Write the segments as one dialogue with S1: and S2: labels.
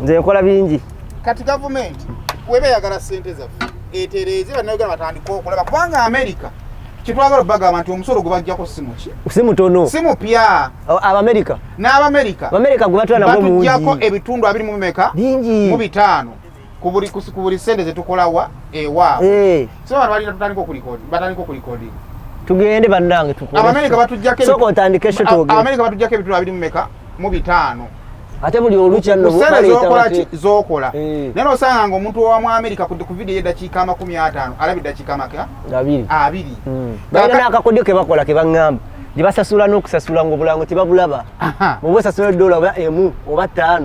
S1: Nze nkola bingi.
S2: Kati gavumenti weba eyagala sente zaffe, etereeze Bannayuganda batandike okulaba, kubanga Amerika kyetwagala obagamba nti omusolo gwe bajjako si muki?
S1: Si mutono.
S2: Si mupya.
S1: Abamerika.
S2: N'Abamerika.
S1: Abamerika gwe batwala nagwo mungi.
S2: Batujjako ebitundu abiri mu meka?
S1: Bingi.
S2: Mu bitaano ku buli sente zetukolawa ewaabwe. So abantu balina tutandika okulikodi, batandika okulikodinga.
S1: Tugende bannange, tukole.
S2: Abamerika batujjako
S1: Sooka otandike show, twogere.
S2: Abamerika batujjako ebitundu abiri mu meka? Mu bitaano.
S1: Ate buli olukya nno
S2: ku sente
S1: baleeta
S2: zokola ki? Zokola. Naye nosanga nga omuntu owamu Amerika ku vidiyo y'eddakiika 50 alaba eddakiika maka?
S1: 20.
S2: 20.
S1: Balina n'akakodyo ke bakola ke baŋŋamba gye basasula n'okusasula ng'obulango tebabulaba. Bw'oba osasula edola oba 1 oba 5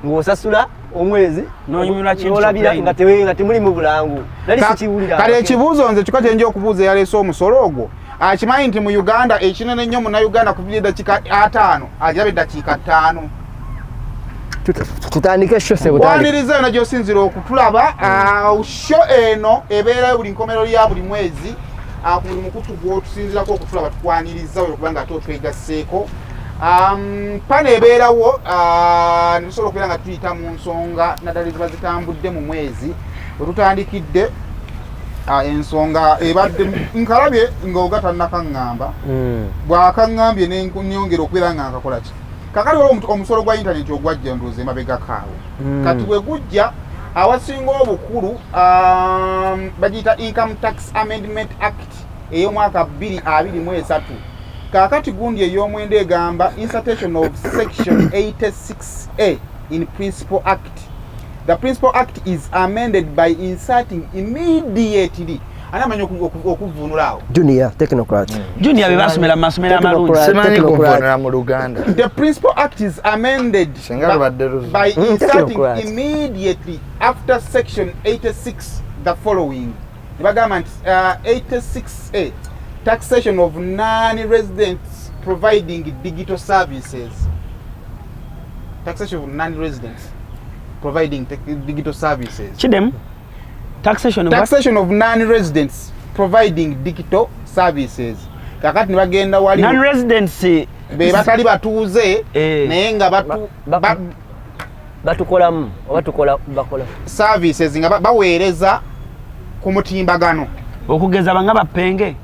S1: ng'osasula omwezi,
S3: N'onyumirwa kintu
S1: n'olabira
S3: kyokka.
S1: nga temulimu bulango. Nali sikiwulira.
S2: Kale ekibuuzo nze kika kyenja okubuuza, eyaleese omusolo ogwo akimanyi nti mu Uganda ekinene ennyo Munnayuganda ku vidiyo eddakiika 50 agiraba eddakiika 5?
S1: Tutandike show, sebutandike.
S2: Kwaniriza yona gyosinzira okutulaba. Show eno ebeerayo buli nkomerero ya buli mwezi ku buli mukutu gwotusinzirako okutulaba. Tukwaniriza oyo kubanga ate otwegasseeko. Pano ebeerawo netusobola okubeera nga tuyita mu nsonga naddala eziba zitambudde mu mwezi wetutandikidde. Ensonga ebadde nkalabye ng'oga tannakaŋŋamba, bw'akaŋŋambye nenyongera okubeera nga nkakola ki. Kakati waliwo omusolo gwa intaneti ogwajja, ndowooza emabegako awo. Kati bwe gujja, awasinga obukulu bagiyita Income Tax Amendment Act ey'omwaka 2023. Kaakati gundi ey'omwenda egamba insertion of section 86A in principal act. The principal act is amended by inserting immediately. Ani amanyi okuvvuunula awo?
S1: Junior technocrat.
S3: Junior be basomera mu masomero amalungi.
S1: Technocrat.
S4: Simanyi
S1: Technocrat.
S4: kuvvuunula mu Luganda.
S2: The principal act is amended
S4: Singa lubadde luzungu.
S2: by inserting
S1: Technocrat.
S2: immediately after section 86 the following. Ne bagamba nti 86A, taxation of non-residents providing digital services, taxation of non-residents providing digital services.
S3: Kidemu, taxation of what?
S2: Taxation of non-residents providing digital services. Kakati ne bagenda wali
S3: Non-residents.
S2: Be batali batuuze naye nga batu
S1: Batukolamu oba tukola bakola.
S2: Services nga baweereza ku mutimbagano.
S3: Okugeza banga bapenge.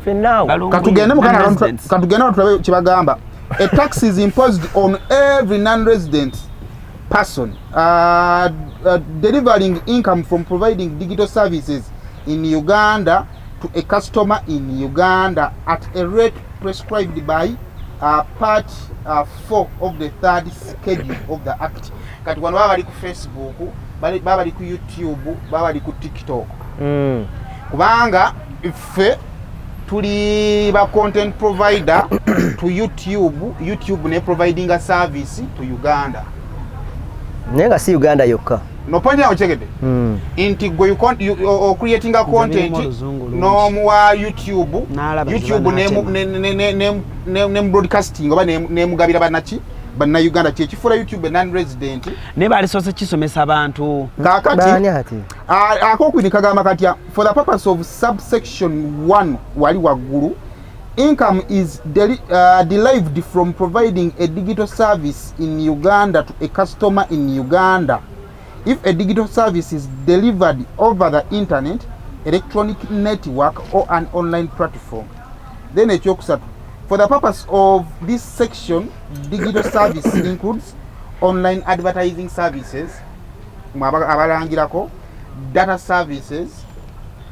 S1: Ffennaawo.
S3: Balungu.
S2: Katugende mukana.
S3: Non-residents.
S2: Katugende tulabe kyebagamba. A tax is imposed on every non-resident person delivering income from providing digital services in Uganda to a customer in Uganda at a rate prescribed by part 4 of the third schedule of the act. Kati wano baba bali ku Facebook, baba bali ku YouTube, baba bali ku TikTok, kubanga ffe tuli ba content provider to YouTube, YouTube ne providinga service to Uganda.
S1: Naye nga si Uganda yokka.
S2: No point yawo kyegedde nti gwe ocreatinga content
S3: Birimu oluzungu lungi.
S2: n'omuwa YouTube,
S3: N'alaba
S2: YouTube
S3: ziba n'atema.
S2: ne broadcasting oba nemugabira bannaki, Bannayuganda, kyekifuula YouTube non resident.
S3: Naye balisoose kisomesa abantu.
S2: Kaakati
S1: Baani ate?
S2: Akokubiri kagamba katya? For the purpose of subsection 1 wali waggulu, income is derived from providing a digital service in Uganda to a customer in Uganda if a digital service is delivered over the internet, electronic network or an online platform. Then ekyokusatu, for the purpose of this section, digital service includes online advertising services, mwe abalangirako, data services,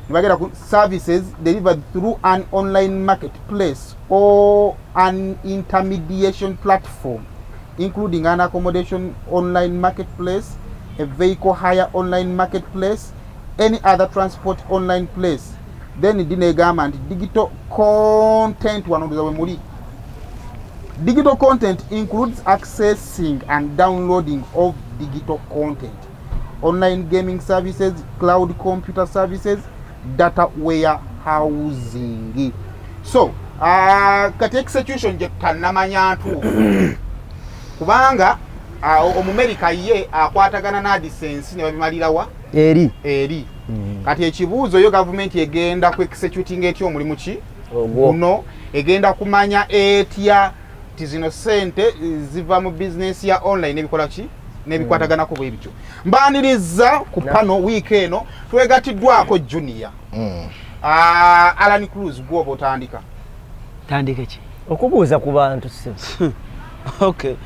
S2: nebagenda ku services delivered through an online marketplace or an intermediation platform, including an accommodation online marketplace, a vehicle hire online marketplace, any other transport online place. Then dina egamba nti digital content, wano ndoza we muli, digital content includes accessing and downloading of digital content, online gaming services, cloud computer services, data warehousing. So kati execution gye tutannamanya ntuufu, kubanga Omumerika ye akwatagana n'AdSense ne babimalirawa
S1: eri.
S2: Eri. Kati ekibuuzo, yo gavumenti egenda ku executing etya omulimu ki
S1: Ogwo.
S2: guno? Egenda kumanya etya nti zino sente ziva mu bizinesi ya online ebikola ki N'ebikwataganako bwe bityo. Mbaniriza ku pano wiiki eno, twegatiddwako Junior. Ah, Alan Cruz, gwoba otandika.
S3: Tandike ki?
S1: Okubuuza ku bantu, ssebo.
S3: Okay.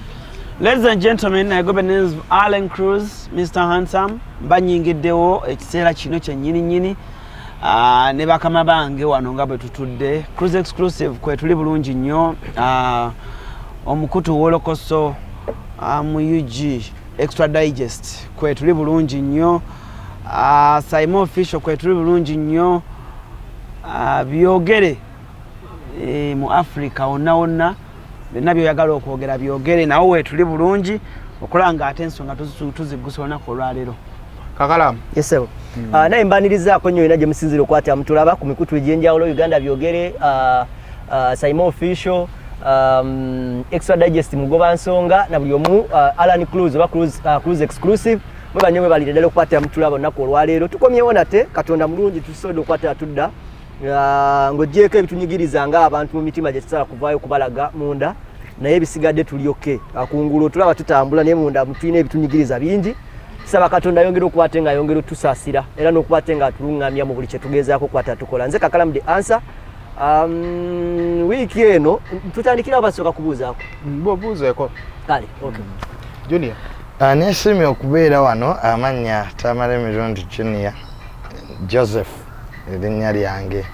S3: Ladies and gentlemen, I go by the name of Alan Cruz, Mr. Handsome. Mbanyingiddewo ekiseera kino kyennyini nnyini. Ne bakama bange wano nga bwe tutudde. Cruz Exclusive kwe tuli bulungi nnyo. Omukutu wolokoso mu UG Extra Digest kwe tuli bulungi nnyo. Saimo Official kwe tuli bulungi nnyo. Byogere mu Africa wonna wonna, byonna byoyagala okwogera byogere, nawe weetuli bulungi okulaba nga ate ensonga tuziggusa olunaku olwaleero.
S2: Kakalamu.
S1: Yes, sir. Naye mbanirizaako nnyo yina gye musinzira okwata mutulaba ku mikutu egy'enjawulo: Uganda Byogere, Saimo Official, Extra Digest, Mugoba Nsonga na buli omu, Alan Cruz oba Cruz, Cruz Exclusive. Mwebanye, mwebalire ddala okukwatira mutulaba olunaku olwaleero. Tukomyewo nate, Katonda mulungi, tusobodde okukwatira tudda. Ng'oggyeeko ebitunyigiriza ng'abantu mu mitima gye tusobola kuvaayo kubalaga munda, naye ebisigadde tulyoke kungulu tulaba tutambula, naye munda tulina ebitunyigiriza bingi. Saba Katonda ayongere okuba ate nga ayongere otusaasira era n'okuba ate nga atuluŋŋamya mu buli kye tugezaako okukwata tukola. Nze Kakalamu the Answer. Wiiki eno tutandikirawo, basooka kubuuzaako.
S2: Buuzeeko.
S1: Kale, okay.
S2: Junior.
S4: Neesiimye okubeera wano. Amannya Tamale Mirundi Junior Joseph, erinnya lyange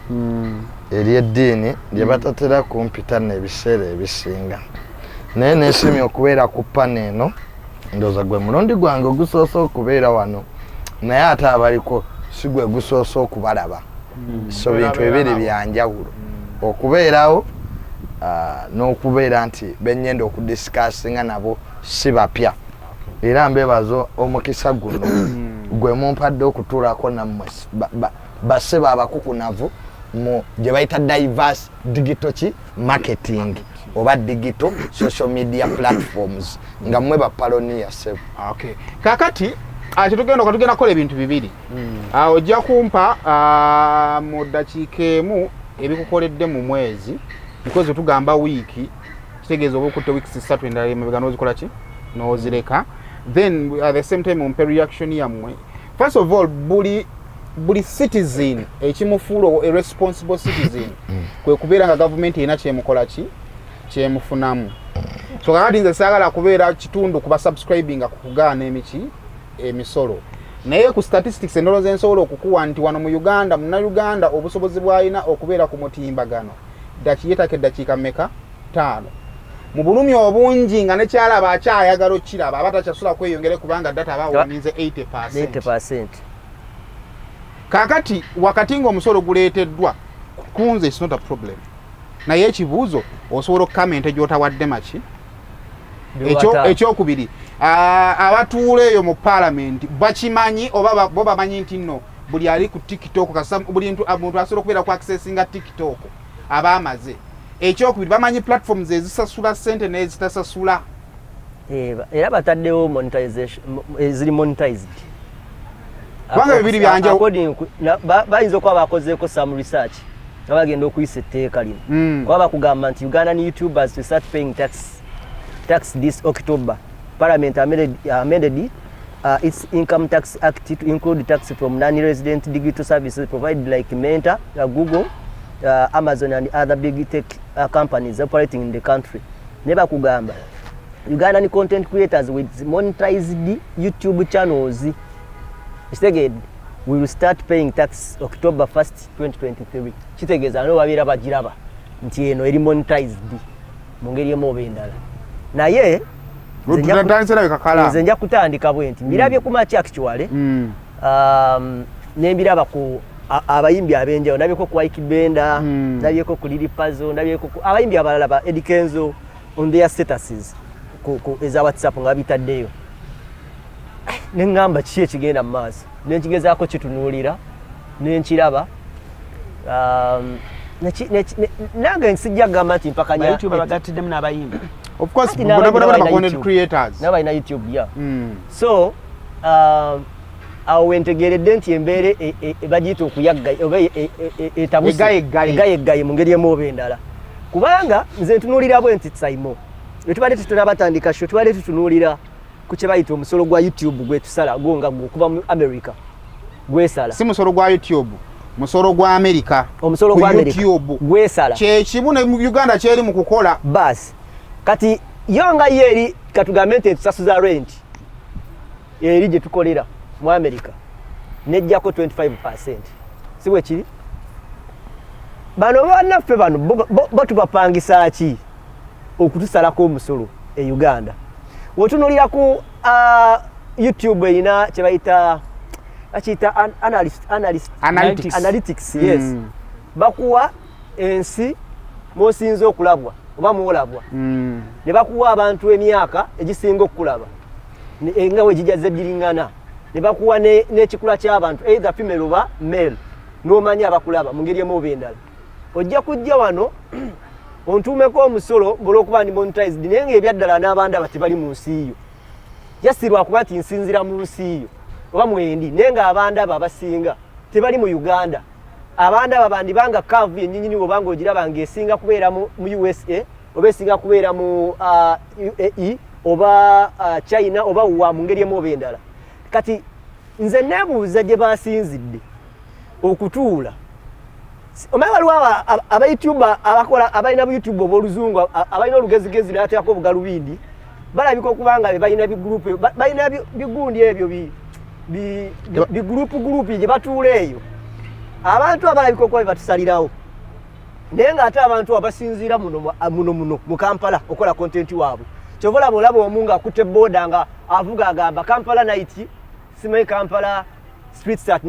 S4: eryeddiini lye batatera kumpita n'ebiseera ebisinga, naye neesiimye okubeera ku pano eno. Ndowooza gwe mulundi gwange ogusoose okubeera wano, naye ate abaliko si gwe gusoose okubalaba, so bintu bibiri byanjawulo, okubeerawo n'okubeera nti benyenda okudiscussinga nabo si bapya. Era mbebaza omukisa guno gwe mumpadde okutuulako nammwe bassebo abakukunavu mu gye bayita diverse digital ki marketing oba digital social media platforms, nga mmwe ba pioneer, ssebo.
S2: Okay. Kakati kyetugenda tugenda kukola ebintu bibiri. Ojja kumpa mu ddakiika emu ebikukoledde mu mwezi, because tugamba wiiki kitegeeza oba okutte weeks 3 endala emabega n'ozikola ki n'ozireka. Then at the same time mumpe reaction yammwe. First of all, buli citizen ekimufuula a responsible citizen kwe kubeera nga gavumenti erina kyemukola ki kyemufunamu. So kakati nze saagala kubeera kitundu kuba subscribinga ku kugaana emiki emisolo, naye ku statistics endolo zensobola okukuwa nti wano mu Uganda, Munnayuganda obusobozi bw'alina okubeera ku mutimbagano yeetaka eddakiika mmeka? 5 mu bulumi obungi, nga nekyalaba akyayagala okiraba, aba takyasobola kweyongere kubanga data aba awoninze 80.
S1: 80.
S2: Kakati wakati ng'omusolo guleeteddwa, kunze it's not a problem, naye ekibuuzo, osobola okukama ente gy'otawadde maki? Ekyokubiri, abatuula eyo mu paalamenti bakimanyi oba bo bamanyi nti nno buli ali ku TikTok, buli muntu asobola okubeera ku accessinga TikTok aba amaze. Ekyokubiri, bamanyi platforms ezisasula sente n'ezitasasula?
S1: Era bataddewo monetization eziri monetized.
S2: Kubanga bibiri byanjawulo.
S1: Bayinza okuba bakozeeko some research nga bagenda okuyisa etteeka lino, kuba bakugamba nti Ugandan YouTubers to start paying tax this October. Parliament amended its Income Tax Act to include tax from non-resident digital services provided like Meta, Google, Amazon and other big tech companies operating in the country. Ne bakugamba Ugandan content creators with monetized YouTube channels kitegeedde will start paying tax October 1st 2023. Kitegeeza nabo babeera bagiraba nti eno eri monetized mu ngeri emu oba endala, naye nze nja kutandika bwe nti mbirabye ku makya actually, nembiraba ku abayimbi ab'enjawulo. Ndabyeko ku Ykee Benda, ndabyeko ku Lil Pazo, ndabyeko ku abayimbi abalala ba Eddy Kenzo on their statuses ku eza WhatsApp nga babitaddeyo. Neŋŋamba kiki ekigenda mu maaso, nenkigezaako kitunuulira nenkiraba. Nange nsijja kugamba nti mpakanya.
S3: Bagatiddemu n'abayimbi.
S2: Of course, content creators.
S1: Nabo balina YouTube, yeah. So awo wentegeredde nti embeera bagiyita okuyagga oba etabuse, egayeggaye mu ngeri emu oba endala, kubanga nze ntunuulira bwe nti, Saimo, tubadde tetunabatandika show, tubadde tutunuulira ku kye bayita omusolo gwa YouTube gwetusala gwo nga gwokuva mu America gwesala.
S2: Si musolo gwa YouTube, musolo gwa America.
S1: Omusolo
S2: ku
S1: gwa America
S2: YouTube.
S1: Gwesala.
S2: Kyekimu ne mu Uganda kyeri mu kukola.
S1: Basi kati yo nga yo eri katugambe nti etusasuza rent eri gye tukolera mu America nejjako 25%, si bwe kiri? Bano bannaffe bano bo tubapangisa ki okutusalako omusolo e Uganda? Wetunuulira ku YouTube erina kye bayita, bakiyita analyst,
S2: Analytics.
S1: Analytics, yes. Bakuwa ensi mwosinze okulabwa oba mwolabwa, ne bakuwa abantu emyaka egisinga okukulaba nga wegijaze giringana, ne bakuwa n'ekikula ky'abantu, either female oba male, n'omanya abakulaba mu ngeri emu oba endala. Ojja kujja wano ontuumeko omusolo olw'okuba ndi monetized, naye ng'ebyaddala n'abandaba tebali mu nsi yo. Jasirwa kuba nti nsinzira mu nsi yo oba mwendi, naye ng'abandaba abasinga tebali mu Uganda. Abandaba bandibanga curve yennyininyini obanga ogiraba ng'esinga kubeera mu USA oba esinga kubeera mu UAE oba China oba wa mu ngeri emu oba endala. Kati nze neebuuza gye basinzidde okutuula. Omanyi waliwo aba YouTube abakola, abalina bu YouTube obw'oluzungu, abalina olugezigezi n'ateekako obugalubindi, balabika okuba nga be balina bigurupu, balina bigundi ebyo bigurupu gurupu gye batuula eyo. Abantu abalabika okuba be batusalirawo, naye ng'ate abantu abasinziira muno muno mu Kampala okola content waabwe. Kyova olaba olaba omu ng'akutte boda nga avuga agamba Kampala night, simanyi Kampala street start,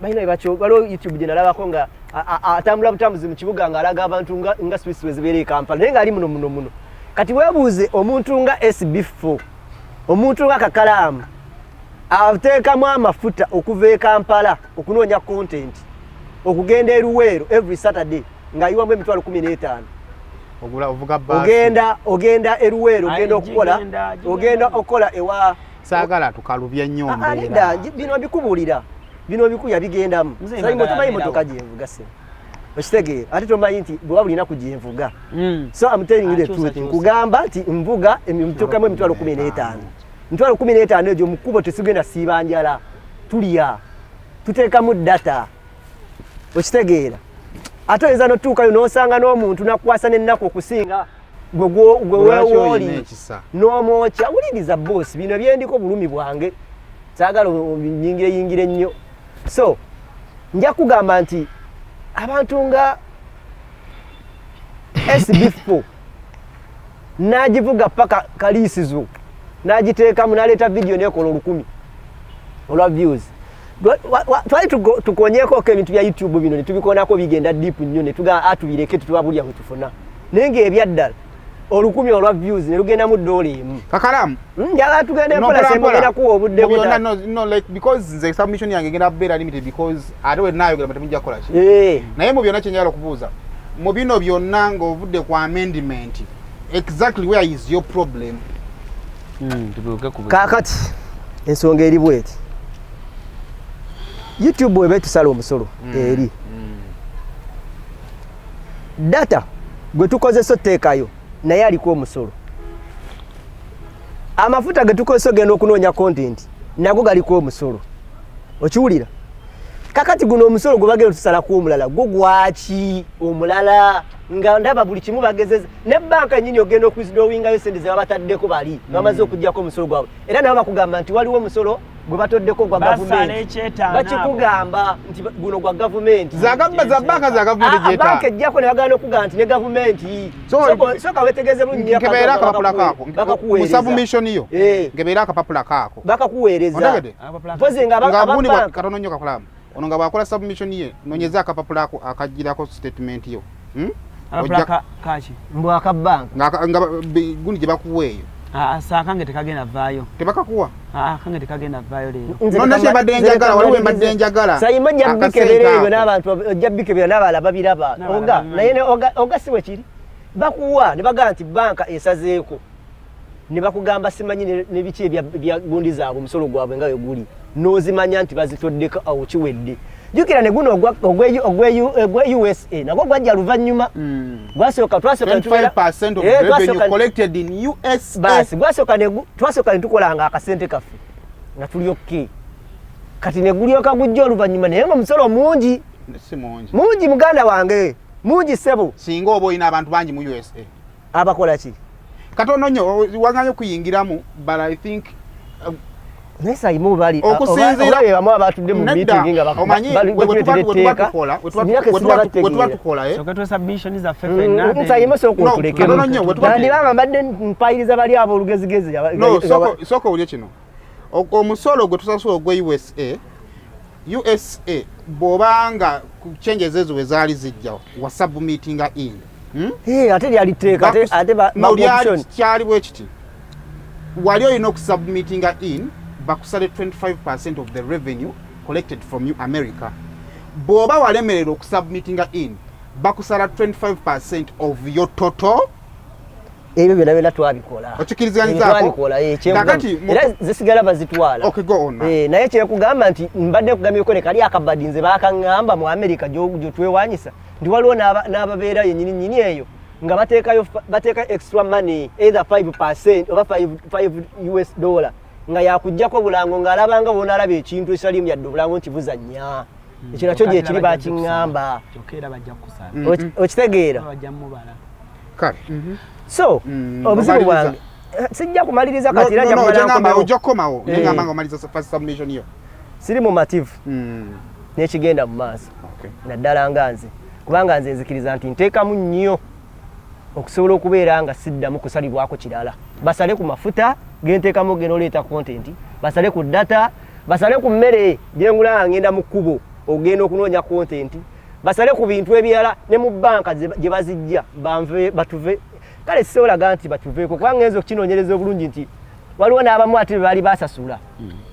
S1: balina bebakyo. Waliwo YouTube gye nalabako nga atambula butambuzi mu kibuga ng'alaga abantu nga streets we zibeera e Kampala, naye ng'ali muno muno muno. Kati weebuuze omuntu nga SB4, omuntu nga Kakalaamu ateekamu amafuta okuva e Kampala okunoonya content okugenda e Luweero every Saturday ng'ayiwamu 15,000.
S2: Ogula ovuga bus.
S1: Ogenda e Luweero, ogenda
S3: Ayi,
S1: okukola
S3: gigenda.
S1: Ogenda okukola ewa
S2: Saagala tukalubye nnyo
S1: Ah, ah,
S2: mbeera.
S1: Nedda, bino mbikubuulira, bino bikuya bigendamu.
S3: Nze
S1: Saimo,
S3: njagala
S1: tomanyi
S3: mbeerawo.
S1: motoka gyenvuga se okitegeera, ate tomanyi nti bweba bulinaku gyenvuga. So I'm telling you the
S3: Akyusa,
S1: truth.
S3: kyusa.
S1: Nkugamba nti nvuga emitukamu 15,000, 15,000 egyo mu kkubo tesigenda siiba njala, tulya, tuteekamu data, okitegeera? Ate oyinza notuukayo n'osanga n'omuntu nakukwasa n'ennaku okusinga gwe
S2: Lwaki oyina
S1: wewooli
S2: ekisa?
S1: N'omwokya. Wuliriza boss, bino byendiko bulumi bwange, saagala nyingire yingire nnyo. So nja kugamba nti abantu nga SB4 n'agivuga paka Kaliisizo n'agiteekamu n'aleeta vidiyo nekola 1,000 olwa views. Twali tukonyekoko ebintu bya YouTube bino ne tubikonako bigenda deep nnyo ne tugaa atubireke tutubabulya bwe tufuna, naye ng'ebyaddala 1,000 olwa views ne lugendamu $1.
S2: Kakalamu.
S1: Njagala tugende
S2: No,
S1: mpola
S2: mpola,
S1: sembo
S2: mpola.
S1: ngenda kuwa obudde
S2: Mu byonna, no, like, because nze submission yange egenda kubeera limited because ate we naayogera temujja kukola ki. Naye mu byonna kyenjagala okubuuza, mu bino byonna ng'ovudde ku amendment, exactly where is your problem?
S3: Tutuuke ku buzibu.
S1: Kaakati ensonga eri bweti: YouTube weba etusala omusolo eri data gwe tukozesa oteekayo naye aliko omusolo, amafuta ge tukozesa ogenda okunoonya content nago galiko omusolo, okiwulira? Kakati guno omusolo gwe bagenda otusalako omulala gwo gwaki omulala, nga ndaba buli kimu bagezeza ne banka nyini ogenda okuwithdrawingayo sente ze babataddeko bali bamaze okugjako omusolo gwabwe, era nabo bakugamba nti waliwo omusolo gwe batoddeko gwa
S3: Basala
S1: gavumenti.
S3: ekyetaano.
S1: Bakikugamba nti guno gwa gavumenti.
S2: Za banka, za gavumenti.
S1: Ah,
S2: gyeta
S1: banka ejjako ne bagaana okugamba nti ne gavumenti. Soka wetegeeze bulungi.
S2: Nkebeera akapapula kaako mu
S1: Bakakuweereza.
S2: submission yo. Nkebeera akapapula kaako.
S1: Bakakuweereza.
S2: Ontegedde?
S1: Mpozi nga
S2: Nga gundi
S1: ababanka
S2: katono nnyo kakulamu ono nga bwakola submission ye, nonyeza akapapula ako akagirako statement yo.
S3: Akapapula kaki?
S1: Mbw akabanka.
S2: Nga gundi gye bakuwa eyo.
S3: Ah, saa kange tekagenda vaayo.
S2: Tebakakuwa?
S3: Ah, kange tekagenda vaayo leero.
S1: Nze
S2: No,
S1: leka
S2: nakye mbadde
S1: nze
S2: njagala,
S1: leka
S2: waliwo
S1: mmalirize.
S2: mbadde njagala.
S1: Sayima ojja
S2: Akaseera
S1: bikebera ebyo
S2: ako.
S1: n'abantu ojja bikebera n'abalala babiraba.
S3: N'abalala
S1: Oga
S3: babimanyi.
S1: naye oga si bwe kiri, bakuwa ne bagamba nti banka esazeeko. Ne bakugamba simanyi ne biki ebya gundi zaabwe, omusolo gwabwe nga we guli, n'ozimanya nti bazitoddeko awo, kiwedde. Jjukira ne guno ogwa USA nagwo gwajja luvannyuma. Gwasooka twasooka
S2: 25% of revenue collected in USA.
S1: Basi gwasooka twasooka ne tukolanga akasente kaffe nga tuli okay. Kati ne gulyoka gujja oluvannyuma, naye nga omusolo mungi.
S2: Si mungi.
S1: Mungi, muganda wange, mungi ssebo.
S2: Singa oba olina abantu bangi mu USA.
S1: Abakola ki?
S2: Katono nnyo waganye okuyingiramu, but I think
S1: Naye sayimu bali
S2: Okusinziira-
S1: oba be bamu abatudde mu
S2: Nedda,
S1: meeting nga
S2: omanyi
S1: batuleetera
S2: we tuba
S1: etteeka.
S2: tukola,
S1: Myaka
S2: we tuba
S1: esinabategeera.
S2: tukola, eh?
S3: Soka tuwe submission zaffe ffenna.
S1: Nsayime, sooka
S2: No,
S1: otulekemu.
S2: katono nnyo,
S1: Nandibanga mbadde mpayiriza bali abo olugezigezi
S2: No, sooka owulye kino. Omusolo gwe tusasula ogwa USA, USA bw'obanga ku changes ezo we zaali zijja wasubmittinga in,
S1: Eh, ate lyali tteeka, ate
S2: No,
S1: baku option.
S2: Kyali bwe kiti: wali olina okusubmittinga in, bakusale 25% of the revenue collected from you America. Bw'oba walemererwa okusubmittinga in, bakusala 25% of your total.
S1: Ebyo byonna byonna twabikola.
S2: Okikiriziganyizaako?
S1: Ebyo twabikola, eh,
S2: Kakati
S1: era zisigala bazitwala.
S2: Okay, go on now.
S1: Eh, naye kyekugamba nti mbadde kugambyeko ne kali akabadi, nze bakaŋŋamba mu America gyotwewanyisa nti waliwo n'ababeera yennyini nnyini eyo nga bateekayo bateekayo extra money, either 5% oba 5 US dollar, nga yakuggyako bulango, ng'alabanga bwonaalaba ekintu ekitaliimu yadde obulango nti buzannya. Ekyo nakyo gyekiri, bakiŋŋamba.
S3: Kyokka era bajja kukusala.
S1: Okitegeera?
S3: Bajja mubala.
S2: Kale.
S1: So obuzibu
S2: omaliriza.
S1: bwange, sijja kumaliriza
S2: No,
S1: kati era
S2: no,
S1: nja
S2: no,
S1: kumala
S2: ojja
S1: nkomewo.
S2: ojja kukomawo.
S1: Eh.
S2: Ngamba nga omaliza first submission yo.
S1: Siri mumativu n'ekigenda mu maaso, naddala nga nze, kubanga nze nzikiriza nti nteekamu nnyo okusobola okubeera nga siddamu kusalibwako kirala. Basale ku mafuta genteekamu ogenda oleeta content, basale ku data, basale ku mmere gyengula nga ngenda mu kkubo ogenda okunoonya content, basale ku bintu ebirala, ne mu banka gye bazijja banve batuve. Kale sisobolaga nti batuveeko, kubanga ngenza okukinoonyereza obulungi nti waliwo n'abamu ate be baali basasula.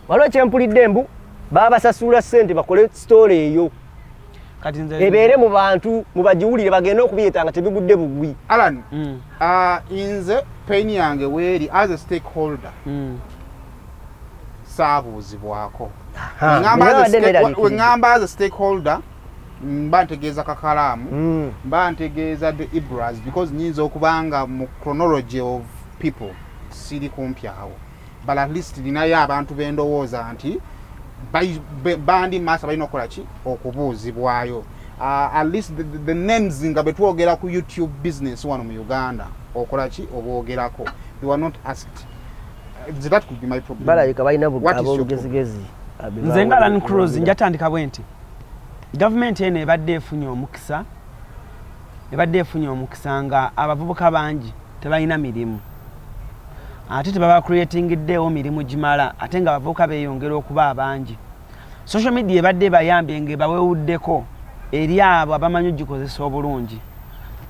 S1: Waliwo kyempulidde mbu babasasula ssente bakole story eyo
S3: Kati nze
S1: ebeere mu bantu, mubagiwulire, bagende okubiyeta nga tebigudde bugwi.
S2: Alan, nze pain yange weeri as a stakeholder, saabuuzibwako.
S1: Naye abadde neeraliikiriza.
S2: Weŋŋamba as a stakeholder, mba ntegeeza Kakalaamu, mba ntegeeza the Ibras, because nyinza okuba nga mu chronology of people siri kumpi awo, but at least ninayo abantu bendowooza nti bandi maaso balina okukola ki, okubuuzibwayo. At least the names nga betwogera ku YouTube business wano mu Uganda, okola ki, obwogerako, they were not asked. That could be my problem.
S1: Balabika balina
S2: What is your
S1: ab'olugezigezi.
S3: Nze nga Alan Cruz njatandika bwe nti gavumenti eno ebadde efunye omukisa, ebadde efunye omukisa nga abavubuka bangi tebalina mirimu, ate tebaba creatingiddeewo mirimu gimala, ate nga abavubuka beeyongera okuba abangi. Social media ebadde ebayambye ng'ebawewuddeko eri abo abamanyi ogikozesa obulungi.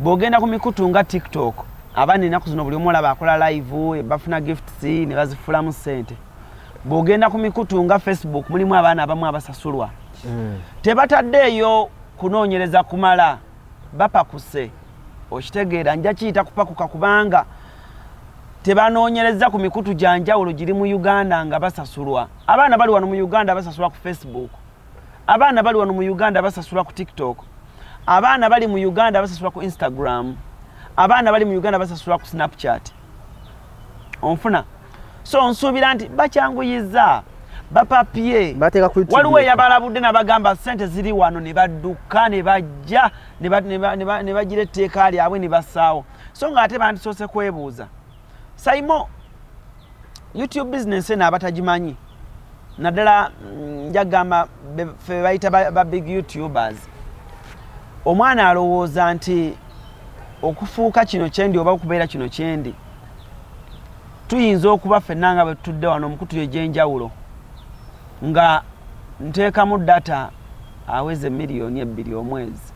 S3: Bw'ogenda ku mikutu nga TikTok, abaana ennaku zino buli omu olaba akola live, bafuna gifts ne bazifulamu ssente. Bw'ogenda ku mikutu nga Facebook, mulimu abaana abamu abasasulwa. Tebataddeeyo kunoonyereza kumala, bapakuse. Okitegeera? Nja kiyita kupakuka, kubanga tebanoonyereza ku mikutu gya njawulo giri mu Uganda nga basasulwa. Abaana bali wano mu Uganda basasulwa ku Facebook, abaana bali wano mu Uganda basasulwa ku TikTok, abaana bali mu Uganda basasulwa ku Instagram, abaana bali mu Uganda basasulwa ku Snapchat. Onfuna? So nsuubira nti bakyanguyiza, bapapye.
S1: Bateeka ku YouTube.
S3: Waliwo eyabalabudde nabagamba sente ziri wano, ne badduka ne bajja ne bagira etteeka lyabwe ne bassaawo. So ng'ate bandisoose kwebuuza saimo YouTube business eno abatagimanyi, naddala njagamba fe bayita ba big YouTubers. Omwana alowooza nti okufuuka kino kyendi oba okubeera kino kyendi, tuyinza okuba ffenna nga bwe tutudde wano omukutu egy'enjawulo nga nteekamu data aweza 2 million omwezi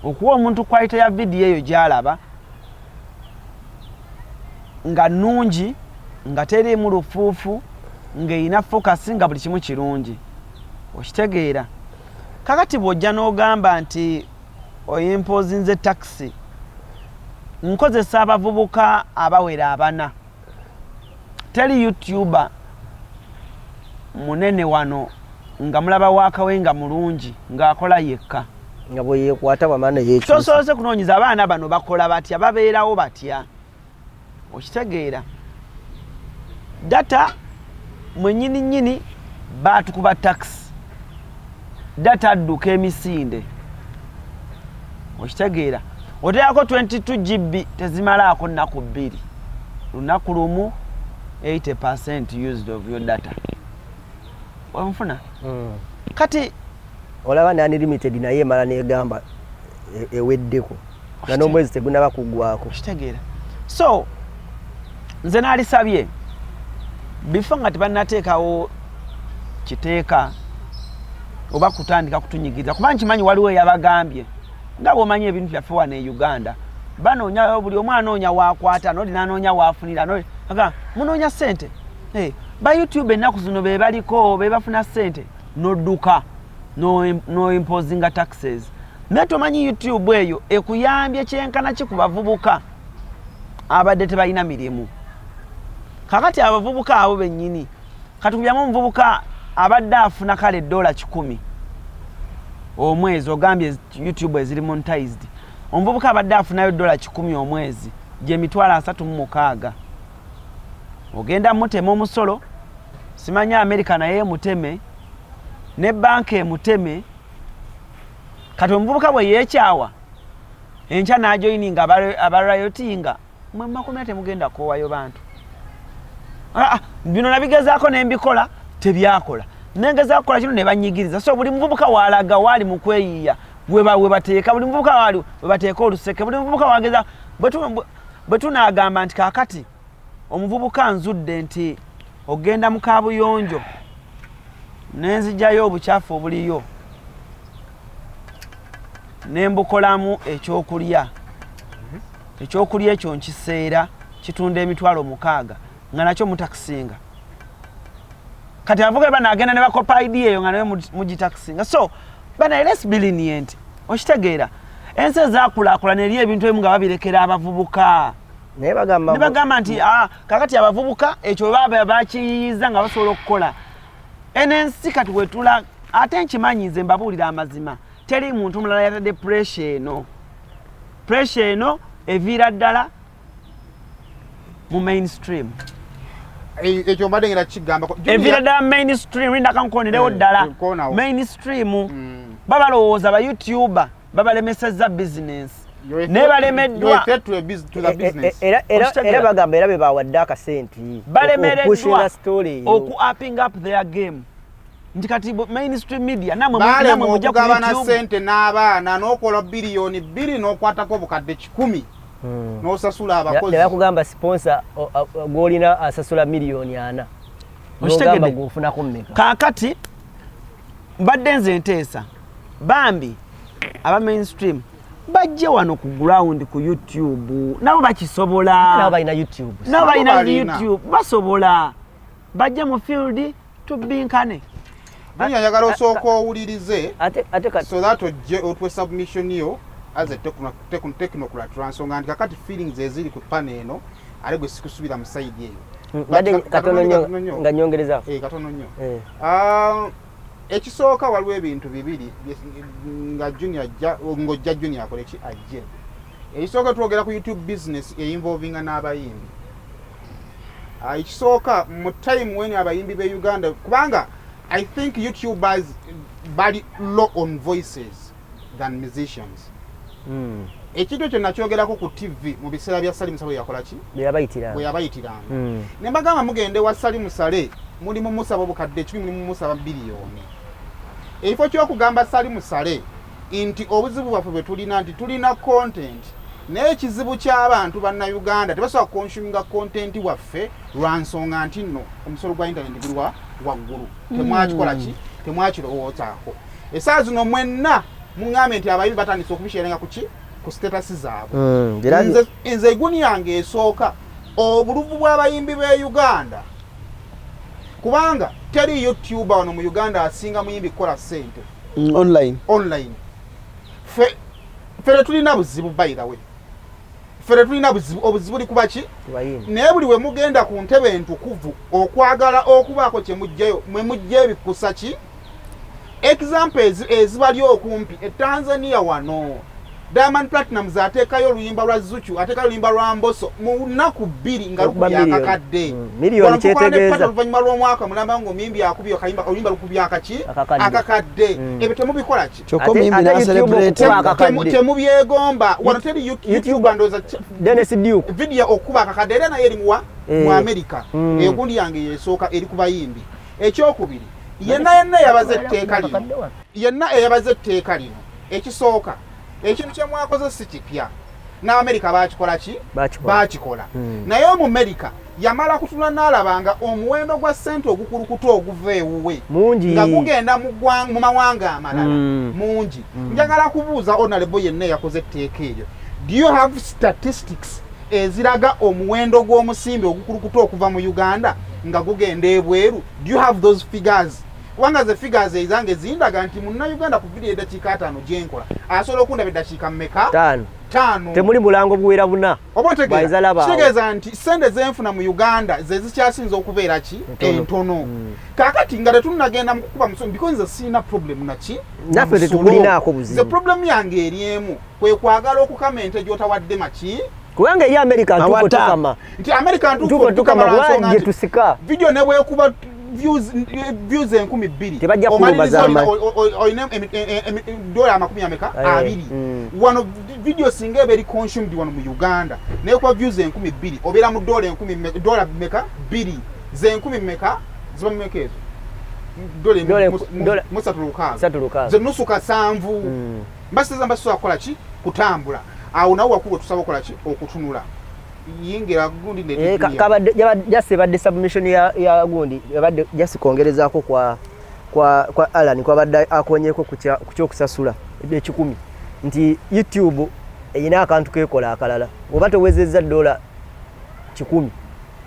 S3: okuwa omuntu quality ya vidiyo eyo gy'alaba nga nnungi, nga teriimu lufuufu, ng'erina focus, nga buli kimu kirungi. Okitegeera? Kakati bw'ojja n'ogamba nti oyimpozinze tax, nkozesa abavubuka abawera abana. Teri YouTuber munene wano nga mulaba wakawe nga mulungi ng'akola yekka.
S1: Nga bwe yeekwata wamala ne yeekyusa.
S3: Tosoose kunoonyeza abaana bano bakola batya, babeerawo batya, okitegeera? Data mwenyini nyini baatukuba tax, data adduka emisinde, okitegeera? Oteekako 22 GB tezimalaako nnaku 2, lunaku lumu 80% used of your data. Onfuna? Kati
S1: olaba ne unlimited naye emala negamba eweddeko nga n'omwezi tegunaba kuggwako.
S3: Okitegeera? So nze naalisabye before nga tebannateekawo kiteeka oba kutandika kutunyigiriza, kuba nkimanyi waliwo eyabagambye, nga bwomanyi ebintu byaffe wano e Uganda, banoonya, buli omu anoonya wakwata, noli nanoonya wafunira, noli aga munoonya ssente. Hey, ba YouTube ennaku zino be baliko be bafuna ssente, nodduka no imposinga taxes, naye tomanyi YouTube eyo ekuyambye kyenkana ki ku bavubuka abadde tebalina mirimu. Kakati abavubuka abo bennyini, katukubyamu omuvubuka abadde afuna kale $100 omwezi, ogambye YouTube eziri monetized, omuvubuka abadde afunayo $100 omwezi, gye 36,000, ogenda mutema omusolo, simanyi Amerika naye emuteme ne banka emuteme. Kati omuvubuka bwe yeekyawa enkya n'ajoininga abariotinga, mwe mumakomera temugenda koowayo bantu. Ah, ah, bino nabigezaako nembikola tebyakola, nengezaako kukola kino nebanyigiriza. So buli muvubuka walaga waali mu kweyiiya webateeka, buli muvubuka waali webateeka oluseke, buli muvubuka wageza bwe tunaagamba nti kaakati omuvubuka nzudde nti ogenda mu kabuyonjo nenzijjayo obukyafu obuliyo nembukolamu ekyokulya, ekyokulya ekyo nkiseera kitunda 60,000 nga nakyo mutakisinga. Kati abavubuka banagenda ne bakopa idea eyo nga nayo mugitakisinga. So bana, let's be lenient. Okitegeera? Ensi ezakulaakulana eri ebintu ebimu nga babirekera abavubuka.
S1: Naye bagamba
S3: ne bagamba nti, ah, kakati abavubuka ekyo baba bakiyiyiza nga basobola okukola eno ensi kati wetula. Ate nkimanyi, nze mbabuulira amazima, teri muntu mulala yatadde pressure eno. Pressure eno eviira ddala mu mainstream.
S2: Ekyo mbadde ngenda kikigambako.
S3: Eviira ddala mu mainstream. Lindaka nkonerewo ddala.
S2: Nkonawo.
S3: Mainstream babalowooza ba YouTuber babalemesezza business, naye balemeddwa.
S1: Era
S3: Okitegeera?
S1: bagamba era be bawadde akasente
S3: balemereddwa
S1: okupushinga story eyo.
S3: Oku upping up their game nti kati mainstream media namwe
S2: balema
S3: namwe mujja ku
S2: okugabana
S3: YouTube.
S2: Sente n'abaana n'okola 2 biliyoni n'okwatako 100,000 n'osasula abakozi.
S1: Ne bakugamba sponsor gw'olina asasula 4 miliyoni.
S3: Okitegedde?
S1: N'ogamba gw'ofunako mmeka?
S3: Kaakati mbadde nze nteesa bambi aba mainstream bajje wano ku ground ku YouTube, nabo bakisobola.
S1: Nabo balina YouTube.
S3: Nabo balina
S2: Balina.
S3: YouTube, basobola, bajje mu field tubinkane.
S2: Junior, njagala osooka owulirize
S1: Ate kati
S2: so that ojje otwe submission yo as a technocrat, lwansonga nti kakati feelings eziri ku panel eno ate gwe sikusubira mu side eyo.
S1: Mbadde katono nnyo
S2: Katono nnyo.
S1: nga nyongereza.
S2: Eh, katono nnyo.
S1: Eh.
S2: Ah, ekisooka waliwo ebintu bibiri nga Junior ajja, ng'ojja Junior akole ki ajje. Ekisooka, twogera ku YouTube business einvolvinga n'abayimbi. Ah, ekisooka, mu time when abayimbi be Uganda, kubanga I think YouTubers bali low on voices than musicians. Ekintu ekyo nakyogerako ku TV mu biseera bya Salim Saleh, yakola ki?
S1: Bwe yabayitiranga.
S2: Bwe yabayitiranga. Ne mbagamba mugende wa Salim Saleh, mulimu musaba 100,000, mulimu musaba biliyoni. Ekifo ky'okugamba Salim Saleh nti obuzibu bwaffe bwe tulina nti tulina content, naye ekizibu ky'abantu bannayuganda tebasobola kuconsuminga content waffe lwa nsonga nti nno omusolo gwa internet guli wa waggulu, temwakikola ki, temwakirowoozaako. Essaawa zino mwenna muŋŋambe nti abayimbi batandise okubisharinga ku ki, ku status zaabwe. Nze eguni yange esooka, obuluvu bw'abayimbi b'e Uganda, kubanga teri YouTuber wano mu Uganda asinga muyimbi kukola ssente
S3: Online.
S2: Online. Ffe tetulina buzibu, by the way. Ffe tetulina buzibu, obuzibu buli kuba ki?
S1: Kubayimbi.
S2: Naye buli we mugenda ku ntebe entukuvu okwagala okubaako kye muggyayo, mwe mujja ebikusa ki? Example ezibali okumpi e Tanzania wano, Diamond Platnumz ateekayo oluyimba lwa Zuchu, ateekayo oluyimba lwa Mbosso mu nnaku 2 nga
S1: Okuba
S2: lukubye
S1: million.
S2: akakadde.
S1: Million
S2: Wano tukola ne
S1: kyetegeeza.
S2: party oluvannyuma lw'omwaka mulamba ng'omuyimbi akubye akayimba, oluyimba lukubye akaki?
S1: Akakadde.
S2: Akakadde. Ebyo temubikola ki?
S3: Kyokka
S1: Ate-
S3: omuyimbi
S1: ate YouTube
S3: n'acelebrate.
S1: okuba akakadde.
S2: Temubyegomba. Wano teri
S1: YouTube-
S2: YouTube ndowooza
S1: Dennis Duke.
S2: video okuba akakadde era naye eri muwa mu America. Egundi yange yesooka eri ku bayimbi. Ekyokubiri, yenna yenna eyabaza etteeka lino, yenna eyabaza etteeka lino, ekisooka ekintu kye mwakoze si kipya, n'Amerika bakikola ki?
S1: Bakikola.
S2: Bakikola. Naye Omumerika yamala kutula n'alaba nga omuwendo gwa ssente ogukulukuta oguva ewuwe
S1: Mungi.
S2: nga gugenda mu mawanga amalala mungi. Njagala kubuuza honorable yenna eyakoze etteeka eryo, do you have statistics eziraga omuwendo gw'omusimbi ogukulukuta okuva mu Uganda nga gugenda ebweru? Do you have those figures? Kubanga ze figures ezange zindaga nti Munnayuganda ku video eddakiika 50 gyenkola asobola okundaba eddakiika mmeka?
S1: 5.
S2: 5.
S1: Temuli mulango buwera 4.
S2: Oba otegeera?
S1: Bw'ayinza laba awo.
S2: Kitegeeza nti sente zenfuna mu Uganda ze zikyasinza okubeera ki?
S1: Entono.
S2: Entono. Kaakati nga tetunnagenda mu kukuba musolo, because nze sirina problem naki.
S1: Naffe
S2: Musolo.
S1: tetukulinaako buzibu.
S2: Nze problem yange eri emu, kwe kwagala okukama ente gy'otawadde maki.
S1: Kubanga eri America ntuufu
S3: Awata.
S1: tukama.
S2: Nti America ntuufu
S1: Ntuufu tukama
S2: tukama lwa
S1: kuba
S2: nsonga
S1: gye
S2: nti
S1: tusika.
S2: video ne bwekuba views 2000,
S1: Tebajja kuluma
S2: omaliriza
S1: z'amaanyi.
S2: olina dola amakumi ameka? 20. Wano video singa eba eri consumed wano mu Uganda naye kuba views 2000, obeera mu dola enkumi dola meka? Bbiri. Ze enkumi meka? Ziba mumeka ezo? Dola
S1: Dola dola-
S2: musatu lukaaga.
S1: 360.
S2: Ze nusu kasanvu. Mbasiza mbasusa kukola ki? Kutambula. Awo nawo wakulu tusaba okukola ki? Okutunula yingira gundi ne Junior.
S1: Kabadde just ebadde submission ya gundi, ebadde just kwongerezaako kwa Alan kwabadde akonyeko ku kyokusasula 100, nti YouTube erina akantu kekola akalala, oba tewezezza $100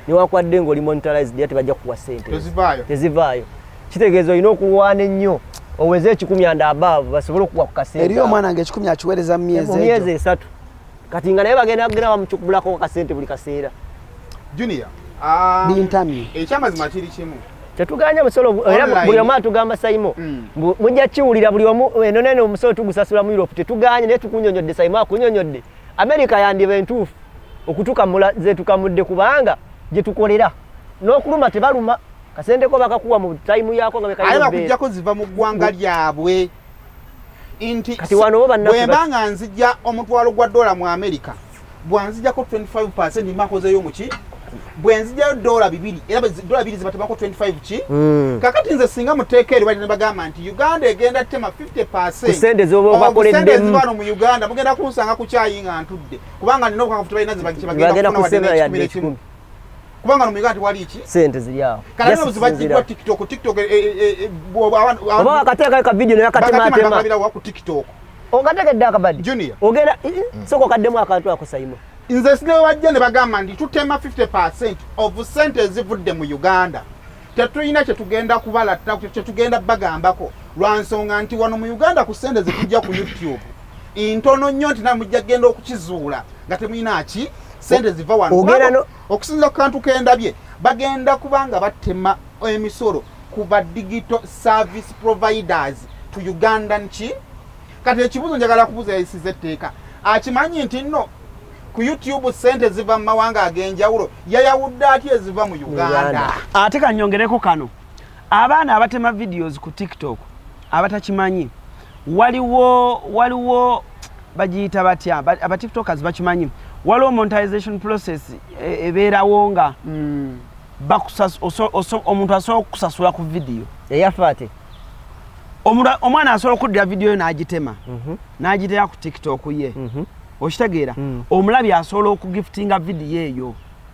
S1: newankubadde ng'oli monetized era tebajja kukuwa ssente.
S2: Tezivaayo.
S1: Tezivaayo. Kitegeeza olina okulwana ennyo oweze 100 and above basobole okukuwa ku kasente.
S3: Eriyo omwana nga 100 akiweereza mu myezi
S1: mu myezi
S3: egyo.
S1: 3. Kati nga naye bagenda kugenda bamucukubulako kasente buli kaseera.
S2: Junior,
S3: Bintamye.
S2: ekyamazima kiri kimu.
S1: Tetuganya musolo era
S2: Online.
S1: buli omu atugamba Saimo, mujja kiwulira buli omu eno neno omusolo tugusasula mu Europe, tetuganye, naye tukunyonyodde. Saimo akunyonyodde America yandiba entuufu okutukamula zetukamudde, kubanga gye tukolera n'okuluma tebaluma, kasente ko bakakuwa mu time yako nga
S2: Aye
S1: bekalina obeera.
S2: bakujjako ziva mu ggwanga lyabwe nti
S1: Kati wano bo bannaffe
S2: bwe mba nga nzija omutwalo gwa dola mu America, bwanzijako 25% mbakozeyo muki? Bwe nzijayo $2, era $2 zibatemako 25 ki? Kakati nze singa muteeka eri bali ne bagamba nti Uganda egenda tema 50%
S1: Ku ssente z'oba
S2: Oba ku ssente
S1: obakoleddemu.
S2: eziva wano mu Uganda, mugenda kunsanga ku kyayi nga ntudde, kubanga nina obukakafu tebalina ze kyebagenda
S1: bagenda
S2: kufuna wadde
S1: kusema
S2: n'ekikumi
S1: yadde
S2: n'ekimu.
S1: 100.
S2: Kubanga no mu Uganda tewali ki?
S1: Sente ziri awo.
S2: Kale
S1: Just
S2: nno zibagiddwa
S1: sinziira.
S2: TikTok
S1: Oba wakateekayo ka video naye
S2: bakatematema
S1: akatematema
S2: bakalabira wa ku TikTok.
S1: Okategedde akabadde.
S2: Junior.
S1: Ogenda sooka okaddemu akantu ako, Saimo.
S2: Nze sinewajja ne bagamba nti tutema 50% of sente ezivudde mu Uganda, tetulina kyetugenda kubala, kyetugenda bagambako, lwa nsonga nti wano mu Uganda ku sente zetujja ku YouTube ntono nnyo, nti nawe mujja kgenda okukizuula nga temulina ki sente ziva wano.
S1: Ogenda
S2: Kubanga okusinziira ku kantu kendabye, bagenda kubanga batema emisolo ku ba digital service providers to Ugandan ki. Kati ekibuuzo njagala kubuuza yayisiza etteeka, akimanyi nti nno ku YouTube sente ziva mu mawanga ag'enjawulo, yayawudde atya eziva mu Uganda?
S1: Uganda.
S3: Ate kanyongereko kano, abaana abatema videos ku TikTok abatakimanyi, waliwo bagiyita batya? Aba TikTokers bakimanyi, waliwo monetization process ebeerawo nga omuntu asobola okukusasula ku video.
S1: Eyaffe ate
S3: Omwana asobola okuddira video yo n'agitema n'agiteeka ku TikTok ye, okitegeera? Omulabi asobola okugiftinga video eyo.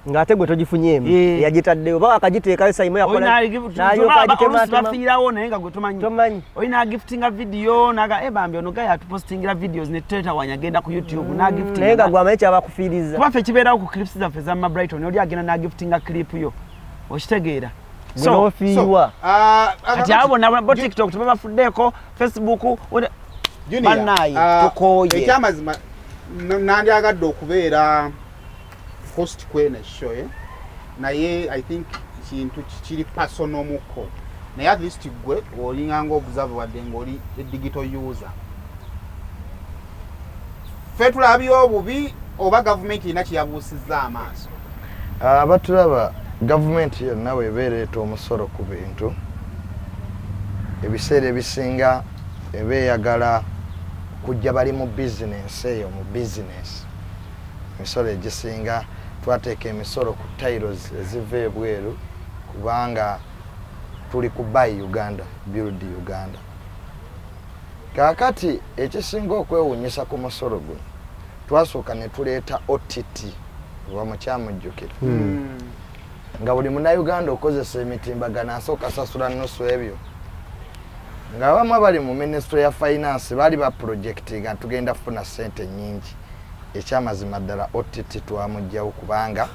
S1: Ng'ate gwe togifunyeemu. Eyagitaddeyo oba akagiteekayo Saimo yakola n'alyoka
S3: Oluusi
S1: agitematema.
S3: Bafiirawo naye nga gwe tomanyi.
S1: Tomanyi.
S3: Olina agiftinga video naga, "Eh, bambi ono gaya atupostingira videos netetawanya agenda ku YouTube n'agiftinga."
S1: Naye nga gwe amanyi kyabakufiiriza.
S3: Kuba ffe kibeerawo ku clips zaffe za Brighton, oli agenda n'agiftinga clip yo, okitegeera?
S1: Gwe
S3: So
S1: n'ofiirwa.
S3: Kati abo bonna bo TikTok tebabafuddeeko, Facebook bannaaye tukooye.
S2: Ekyamazima Nandyagadde okubeera host kweno show, eh? Naye I think kintu kiri personal muko, naye at least gwe olinganga observe, wadde ngaoli a digital user. Ffe tulabye obubi oba gavumenti erina kyeyabuusizza amaaso?
S4: Abatulaba, gavumenti yonna bweba ereeta omusolo ku bintu, ebiseera ebisinga eba eyagala kujja bali mu bizinensi eyo. Mu bizinensi, emisolo egisinga, twateeka emisolo ku tiles eziva ebweru kubanga tuli ku Buy Uganda, Build Uganda. Kaakati ekisinga okwewuunyisa ku musolo guno, twasooka ne tuleeta OTT, oba mukyamujjukira, nga buli Munnayuganda okozesa emitimbagano asooka sasula nusu. Ebyo ng'abamu abali mu Ministry ya Finance baali baprojectinga tugenda kufuna ssente nnyingi. Ekyamazima ddala, OTT twamugjawo kubanga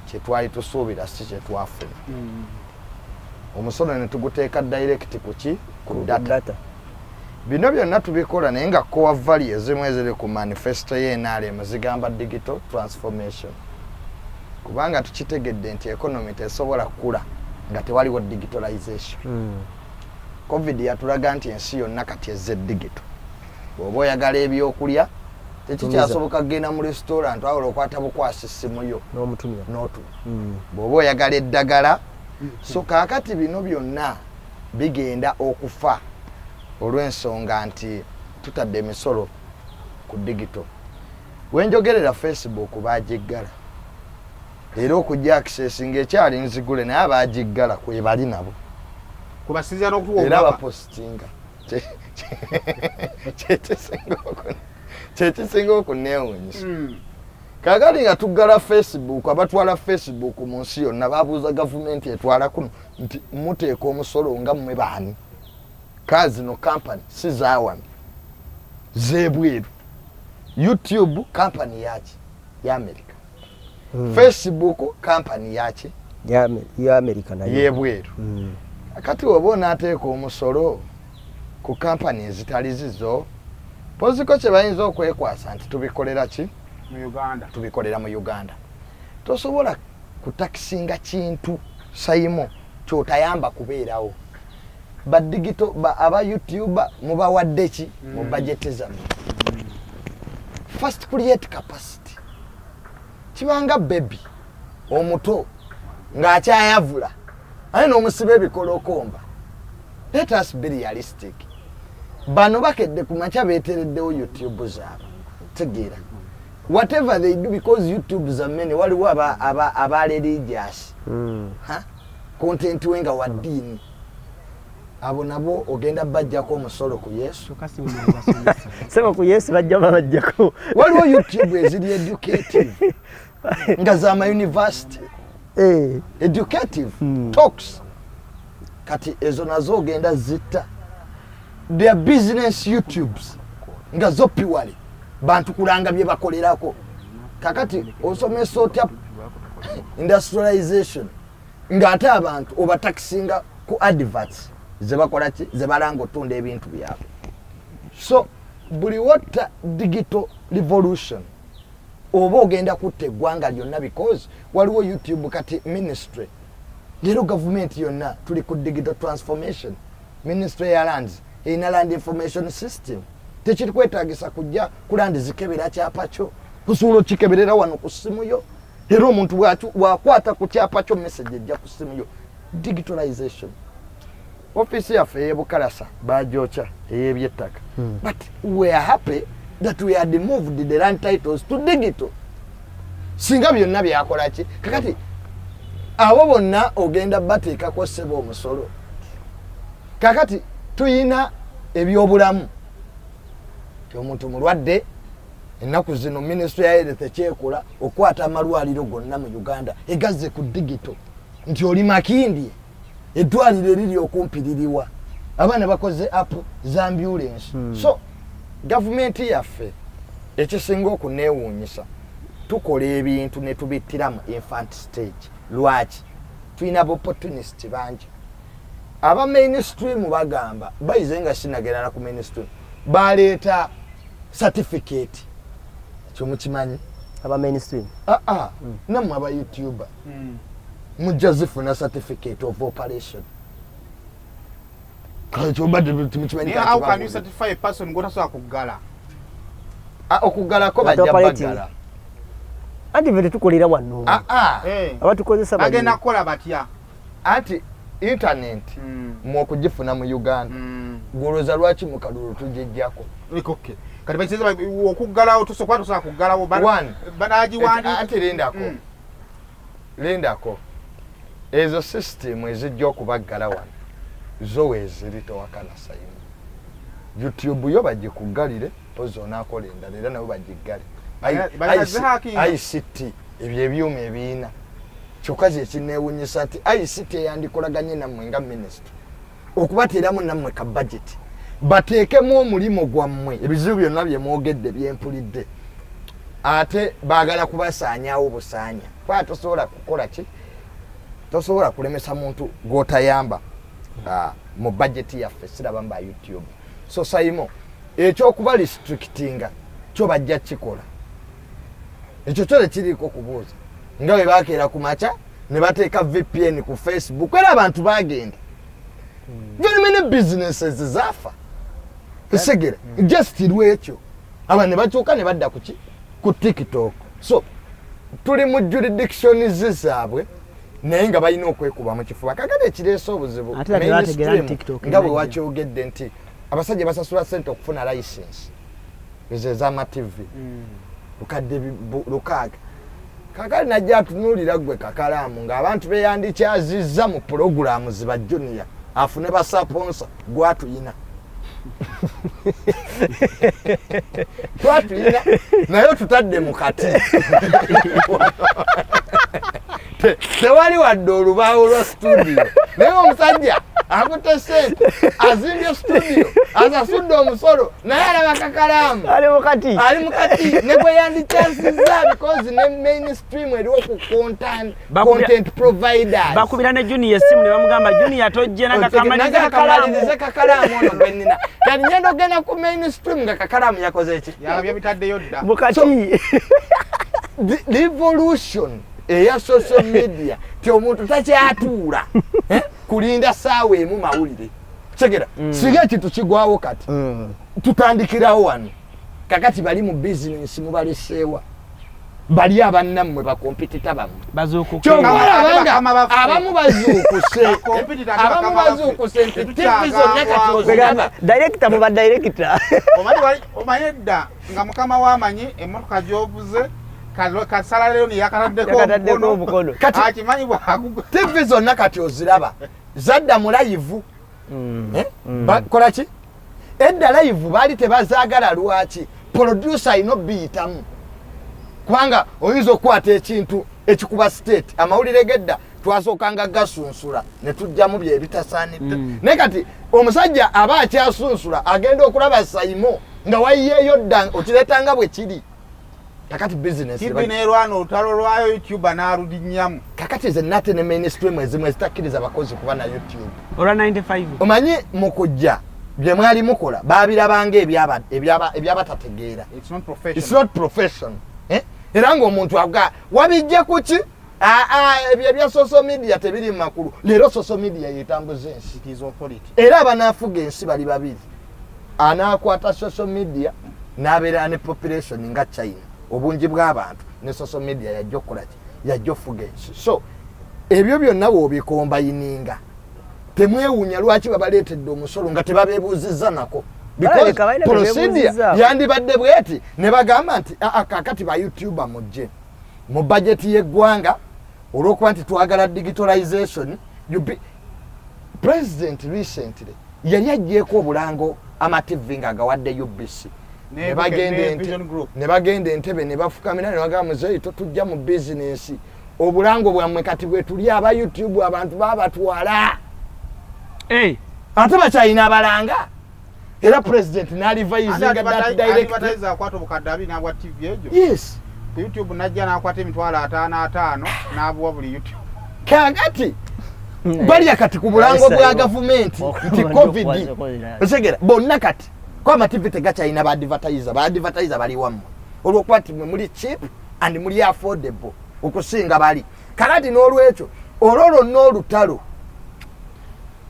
S4: kyetwali tusuubira si kyetwafuna. Omusolo ne tuguteeka direct ku ki? Ku data.
S1: Data.
S4: Bino byonna tubikola, naye nga core value ezimu eziri ku manifesto y'NRM zigamba digital transformation, kubanga tukitegedde nti economy tesobola kukula nga tewaliwo digitalization. Covid yatulaga nti ensi yonna kati ezze digital. Bw'oba oyagala ebyokulya, tekikyasoboka kugenda mu restaurant, wabula okwata bukwasi ssimu yo
S1: n'omutumya.
S4: N'otuma. Bw'oba oyagala eddagala. So kaakati bino byonna bigenda okufa olw'ensonga nti tutadde emisolo ku digital. Wenjogerera, Facebook bagiggala, era okujja access ngaekyali nzigule, naye abagiggala kwebali nabo.
S2: Kubasinzira n'okutuwa
S4: era
S2: obubaka.
S4: Bapositinga. Kyekisinga okuneewunyisa, kakati nga tuggala Facebook, abatwala Facebook mu nsi yonna babuuza gavumenti etwala kuno nti muteeka omusolo nga mmwe baani? Kazino kampani si zaawano, zebweru. YouTube kampani yaki? Ya America. Facebook kampani yaki?
S1: Ya America nayo.
S4: Yebweru. Kati oba onaateeka omusolo ku kampani ezitali zizo, poziko kye bayinza okwekwasa nti tubikolera ki?
S2: Mu Uganda.
S4: Tubikolera mu Uganda. Tosobola kutakisinga kintu saimo kyotayamba kubeerawo. Ba digital ba, aba YouTube mubawadde ki mu budget zammwe? First create capacity. Kibanga baby omuto ng'akyayavula, aye n'omusiba ebikolokomba. Let us be realistic. Bano bakedde ku makya beetereddewo YouTube zaabwe. Tegeera, whatever they do, because YouTube zammene, waliwo aba religious. Ha? Content we nga wa ddiini, abo nabo ogenda bajjako omusolo ku Yesu?
S3: Kyokka si bwe basomesa.
S1: Sebo, ku Yesu bajja babajjako.
S4: Waliwo YouTube eziri educative nga zama university, educative talks. Kati ezo nazo ogenda zitta? Their business YouTubes nga zo purely bantu kulanga bye bakolerako. Kakati osomesa otya industrialization ng'ate abantu obatakisinga ku adverts zebakola ki, zebalanga otunda ebintu byabwe? So buli wotta digital revolution, oba ogenda kutta eggwanga lyonna, because waliwo YouTube. Kati ministry leero, gavumenti yonna tuli ku digital transformation. Ministry ya Lands erina land information system. Tekiri kwetagisa kujja ku land zikebera kyapa kyo, osobola okikeberera wano ku ssimu yo. Era omuntu bw'akwata ku kyapa kyo, message ejja ku ssimu yo. Digitalization. Ofiisi yaffe ey'ebukalasa bagyokya, ey'ebyettaka, but we are happy that we had moved the land titles to digital. Singa byonna byakola ki? Kakati abo bonna ogenda bateekako ssebo omusolo. Kakati tuyina ebyobulamu, ti omuntu mulwadde. Ennaku zino Ministry ya Health ekyekola okukwata amalwaliro gonna mu Uganda egazze ku digital, nti oli Makindye, eddwaliro eriri okumpi liriwa? Abaana bakoze app za ambulance. So gavumenti yaffe, ekisinga okuneewuunyisa, tukola ebintu ne tubittira mu infant stage. Lwaki? Tulina opportunist bangi. Aba mainstream bagamba bayize nga sinagerana ku mainstream, baleeta certificate. Kyomukimanyi?
S1: Aba mainstream?
S4: Aa, nammwe aba YouTuber mujja zifuna certificate of operation. Kale kyobadde temukimanyi.
S2: Naye how can you certify a person ng'otasobola kuggala?
S4: Ah, okuggalako
S1: Nga
S4: bajja
S1: operating.
S4: baggala.
S1: Anti fe tetukolera wano.
S4: Ah, ah.
S2: Eh,
S1: abatukozesa
S2: bagenda
S1: bali
S2: kukola batya?
S4: Anti internet mwe okugifuna mu Uganda, gwolowooza lwaki mu kalulu tugijjako?
S2: Okay. Kati bakitegeeza okuggalawo tosobola tosobola kuggalawo
S4: One.
S2: banagiwandiika.
S4: Anti lindako, lindako, ezo system ezijja okubaggala wano zo weeziri. Towakana sayimu, YouTube yo bagikuggalire, pozi onaakola endala era nabo bagiggale.
S2: Balina zihackinga.
S4: ICT ebyo ebyuma ebiina, kyokka kyekinneewunyisa nti ICT eyandikolaganye nammwe nga minisitule okubateeramu nammwe ka budget bateekemu omulimu gwammwe, ebizibu byonna bye mwogedde byempulidde, ate baagala kubasaanyaawo busaanya, kuba tosobola kukola ki, tosobola kulemesa muntu gw'otayamba. Ah, mu budget yaffe siraba mba YouTube. So saimo ekyokuba restrictinga kyo bajja kikola, ekyo kyo tekiriiko kubuuza, nga bwe bakeera ku makya ne bateeka VPN ku Facebook, era abantu bagenda, very many businesses zaafa esegera just lwekyo, aba ne bakyuka ne badda kuki, ku TikTok. So tuli mu jurisdictions zaabwe, naye nga balina okwekuba mu kifuba. Kakati ekireese obuzibu,
S3: Ate era tebategeera
S4: mainstream,
S3: nti TikTok
S4: nga bwe
S3: enajja.
S4: wakyogedde nti abasajja basasula sente okufuna license ezo ez'ama TV lukadde 600. Kakali najja atunuulira gwe kakalaamu ng'abantu beyandikyazizza mu pulogulaamu ziba junior afune ba sponsor, gwatuyina twatuyina naye tutadde mu kati. Tewali wadde olubaawo lwa studio, naye omusajja akutte sente, azimbye studio, asasudde omusolo, naye alaba kakalaamu.
S1: Ali mukati.
S4: Ali mukati ne gwe yandikyazizza, because ne mainstream eriwo ku content, content providers.
S3: Bakubira ne Junior essimu ne bamugamba, "Junior, tojje nagakamaliriza kakalaamu."
S4: Nagakamalirize kakalaamu ono gwe nnina. Kati ngenda ogenda ku mainstream nga kakalaamu yakoze ki?
S2: Yalabye bitaddeyo dda.
S1: Mukati.
S4: The revolution eya social media ti omuntu takyatuula, eh, kulinda saawa emu mawulire. Segera singa ekintu kigwawo, kati tutandikirawo wano. Kakati bali mu bizinensi mubaleseewa, bali abannammwe, ba competitor bammwe.
S3: Bazuukuke.
S4: Kyova
S2: Ate
S4: olaba nga
S2: bakama baffe.
S4: abamu bazuukuse,
S2: Ba competitor ate
S4: abamu
S2: bakama baffe.
S4: bazuukuse nti TV
S2: Tetukyagambwako.
S4: zonna kati oziraba.
S1: Director muba director.
S2: Omanyi edda nga mukama wamanyi emmotoka gy'ovuze, kasala leero yakataddeko
S1: Yakataddeko omukono.
S4: Kati-
S2: akimanyi bwakuga.
S4: TV zonna kati oziraba zadda mu live. Eh? Bakola ki? Edda live baali tebazaagala. Lwaki? Producer alina obiyitamu, kubanga oyinza okukwata ekintu ekikuba state. Amawulire gedda twasookanga gasunsula ne tujjamu byebitasaanidde, naye kati omusajja aba akyasunsula agenda okulaba saimo nga wayiyeeyo dda, okireetanga bwe kiri. Kakati business
S2: TV n'erwana olutalo lwayo, YouTuber n'alulinnyamu.
S4: Kakati ze nate ne mainstream ezimu ezitakkiriza bakozi kuba na YouTube.
S3: Olwa 95.
S4: Omanyi mu kujja bye mwali mukola babirabanga ebyabatategeera.
S2: It's not professional.
S4: It's not profession, eh? Era ng'omuntu aga wabijje kuki? Aa, ebyo ebya social media tebiri mu makulu. Leero social media yetambuza ensi.
S2: It is authority.
S4: Era abanaafuga ensi bali babiri: anaakwata social media n'abeera ne population nga China, obungi bw'abantu ne social media, yajja okukolaki, yajja ofuga ensi. So ebyo byonna bw'obicombininga, temwewuunya lwaki babaleetedde omusolo nga tebabeebuuzizza nako.
S1: Balabika balina
S4: Procedure
S1: tebeebuuzizzaako.
S4: yandibadde bweti ne bagamba nti, "Aa, kakati ba YouTuber mujje mu bajeti y'eggwanga olw'okuba nti twagala digitalization." President recently yali agyeko obulango ama TV ng'agawadde UBC. Ne bagenda
S2: Ne Vision Group.
S4: Ne bagenda Entebe ne bafukamira ne bagamba, "Muzeeyi, totujja mu bizinensi, obulango bwammwe kati bwe tuli aba YouTube, abantu babatwala."
S3: Eh,
S4: Ate bakyalina abalanga, era president n'advisinga that direct.
S2: Advertiser akwata obukadde 20 n'abwa TV egyo.
S4: Yes.
S2: Ku YouTube najja n'akwata 550,000 n'abuwa buli YouTube.
S4: Kakati balya kati ku bulango bwa gavumenti nti COVID, otegera bonna kati ko ama TV tegakyalina ba advertiser, ba advertiser bali wammwe. Olwokuba nti mwe muli cheap and muli affordable okusinga bali. Kakati n'olwekyo olwo lwonna olutalo,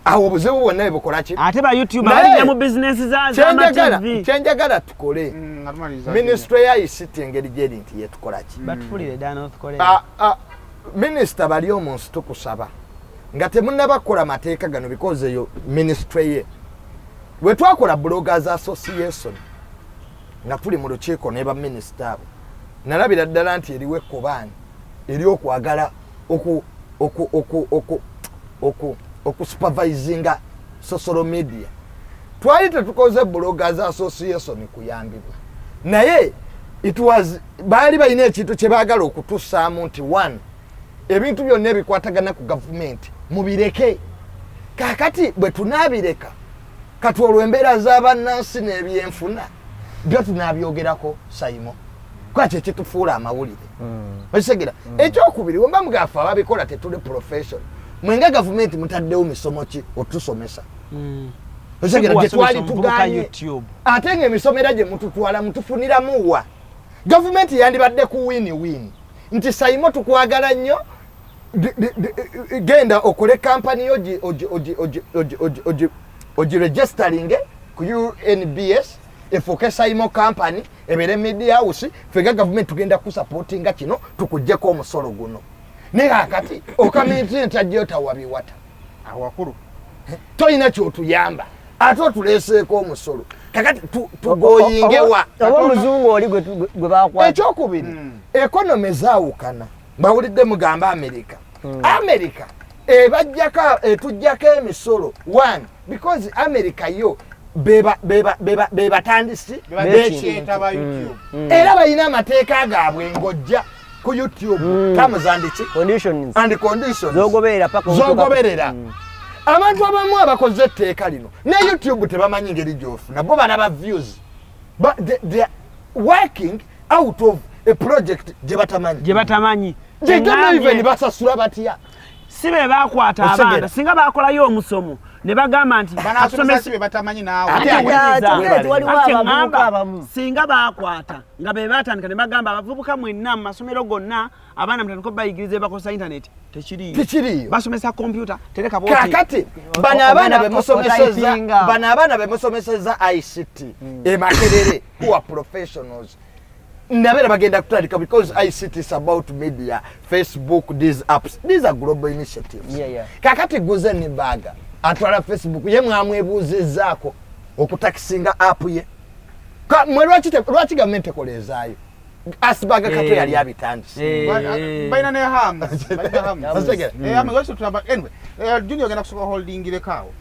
S4: awo obuzibu bwonna bwebukola ki?
S3: Ate ba YouTube
S4: Naye,
S3: balinnya mu bizinesi
S4: Kyenjagala
S3: z'ama TV.
S4: Kyenjagala tukole,
S2: Nga tumaliriza.
S4: Ministry ya ICT, engeri gyeri nti yetukola ki?
S3: Batufulire ddala North Korea.
S4: Ah, ah, minisita bali omunsi, tukusaba nga temunnaba kukola mateeka gano, because eyo ministry ye. Bwe twakola Bloggers Association, nga tuli mu lukiiko ne baminisita abo, nalabira ddala nti eriwo ekkobaani eri okwagala okusupervisinga social media. Twali tetukoze Bloggers Association kuyambibwa, naye it was baali balina ekintu kye baagala okutusaamu nti one, ebintu byonna ebikwatagana ku gavumenti mubireke. Kakati bwe tunaabireka, kati olwo embeera z'abannansi n'ebyenfuna byo tunabyogerako, Saimo, kuba kyekitufuula amawulire. Okisegera? Ekyokubiri, wemba mugafe ababikola tetuli profession, mwenga gavumenti mutaddewo misomo ki otusomesa? Okisegera? Gye twali tuganye.
S3: YouTube.
S4: Ate ng'emisomera gye mututwala mutufuniramuwa? Gavumenti yandibadde ku win win nti, Saimo, tukwagala nnyo, genda okole kampani yo ogiregisteringe ku UNBS, efuuke Saimo Company, ebeere media house. Fega gavumenti tugenda kusupportinga kino, tukugjeko omusolo guno. Naye kakati okaminti nti ajjayo tawabiwata.
S2: Awakulu.
S4: Tolina kyotuyamba, ate otuleeseeko omusolo. Kakati tugoyingewa?
S1: Oba omuzungu oli gwe bakwata.
S4: Ekyokubiri, economy zaawukana. Bawulidde mugamba America. America ebajjako, etujjako emisolo, one, because America yo bebatandisi b'ekintu.
S2: Ba YouTube.
S4: Era balina amateeka gaabwe ng'ojja ku YouTube, terms and ki?
S1: Conditions.
S4: And conditions.
S1: Zogoberera paka otuuka.
S4: Zogoberera. Abantu abamu abakoze etteeka lino ne YouTube tebamanyi ngeri gyofuna, bo balaba views. But they are working out of a project gye batamanyi.
S3: Gye batamanyi.
S4: They don't know even basasula batya.
S3: Si be bakwata
S4: Osegera.
S3: abaana, singa bakolayo omusomo ne bagamba nti
S2: Banasomesa be batamanyi naawe.
S4: Ate
S3: Ate
S1: Ate
S3: wuliriza.
S1: ate waliwo
S3: Ate
S1: abavubuka
S3: ŋŋamba,
S1: abamu.
S3: Singa bakwata nga be batandika ne bagamba abavubuka mwenna mu masomero gonna, abaana mutandika obayigiriza ebakozesa internet, tekiriiyo.
S4: Tekiriiyo.
S3: Basomesa kompyuta, tereka bwoti.
S4: Kakati bano abaana bemusomeseza,
S1: Otypinga.
S4: bano abaana bemusomeseza ICT e Makerere, who are professionals, nabeera bagenda kutandika, because ICT is about media, Facebook, these apps, these are global initiatives. Kakati guze nibaga atwala Facebook ye, mwamwebuuzizaako okutakisinga app ye? Mwe lwaki gavumenti ekola ezaayo? Asibaga Kato yali abitandise.
S2: Balina ne hams, balina hams.
S4: Otegera?
S2: Hams, lwaki tetulaba? Anyway, Junior ogenda kusooka holdingireko awo.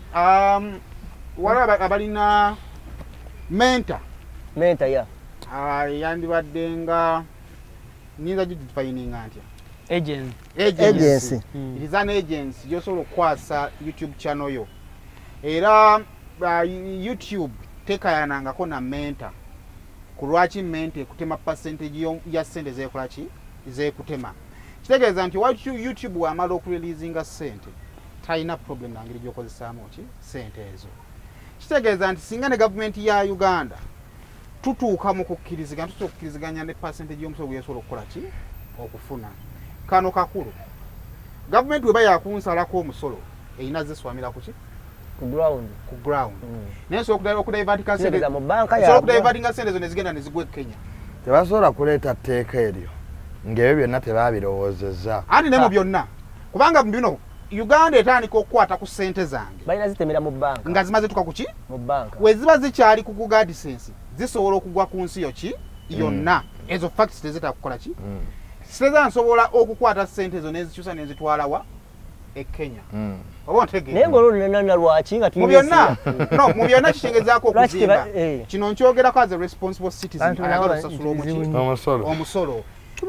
S2: Waliwo abalina mentor.
S1: Mentor ya.
S2: Ah, yandibadde nga nyinza gidefininga ntya?
S3: Agent.
S1: Agency.
S2: It is an agency gyosobola okukwasa YouTube channel yo. Era YouTube tekayanangako na mentor ku lwaki mentor ekutema percentage ya sente zekola ki, zekutema. Kitegeeza nti wa YouTube wamala okureleasinga sente, talina problem na ngeri gyokozesaamu ki sente ezo. Kitegeeza nti singa ne gavumenti ya Uganda tutuuka mu kukkiriziganya, tusobola okukkiriziganya ne percentage y'omusolo gwesobola okukola ki, okufuna. Kano kakulu, gavumenti weba yakunsalako omusolo, erina zeswamira ku ki?
S1: Ku ground.
S2: Ku ground. Naye nsobola okudivertinga sente,
S1: Kitegeeza mu banka
S2: nsobola
S1: yaabwe.
S2: okudivertinga sente ezo nezigenda nezigwa e Kenya.
S4: Tebasobola kuleeta tteeka eryo ng'ebyo byonna tebabirowoozezza.
S2: Anti ne mu byonna, kubanga mu bino Uganda etandika okukwata ku sente zange
S1: Balina zitemera mu banka.
S2: Nga zimaze tuka ku ki?
S1: Mu banka.
S2: We ziba zikyali ku Google AdSense, zisobola okugwa ku nsi yo ki yonna. Ezo facts tezetaaga kukola ki, siteza. Nsobola okukwata sente ezo nezikyusa nezitwalawa e Kenya. Oba ontegeera?
S1: Naye ngaolwo lwaki nga
S2: Mu
S1: tulina
S2: byonna
S1: ensi?
S2: No, mu byonna kitengezaako
S1: Lwaki
S2: okuzimba.
S1: Eh.
S2: Kino nkyogerako as a responsible citizen
S1: Bantu
S2: ayagala
S1: nabo
S2: okusasula omuki?
S1: bizibu nnyo.
S4: Omusolo.
S2: Omusolo,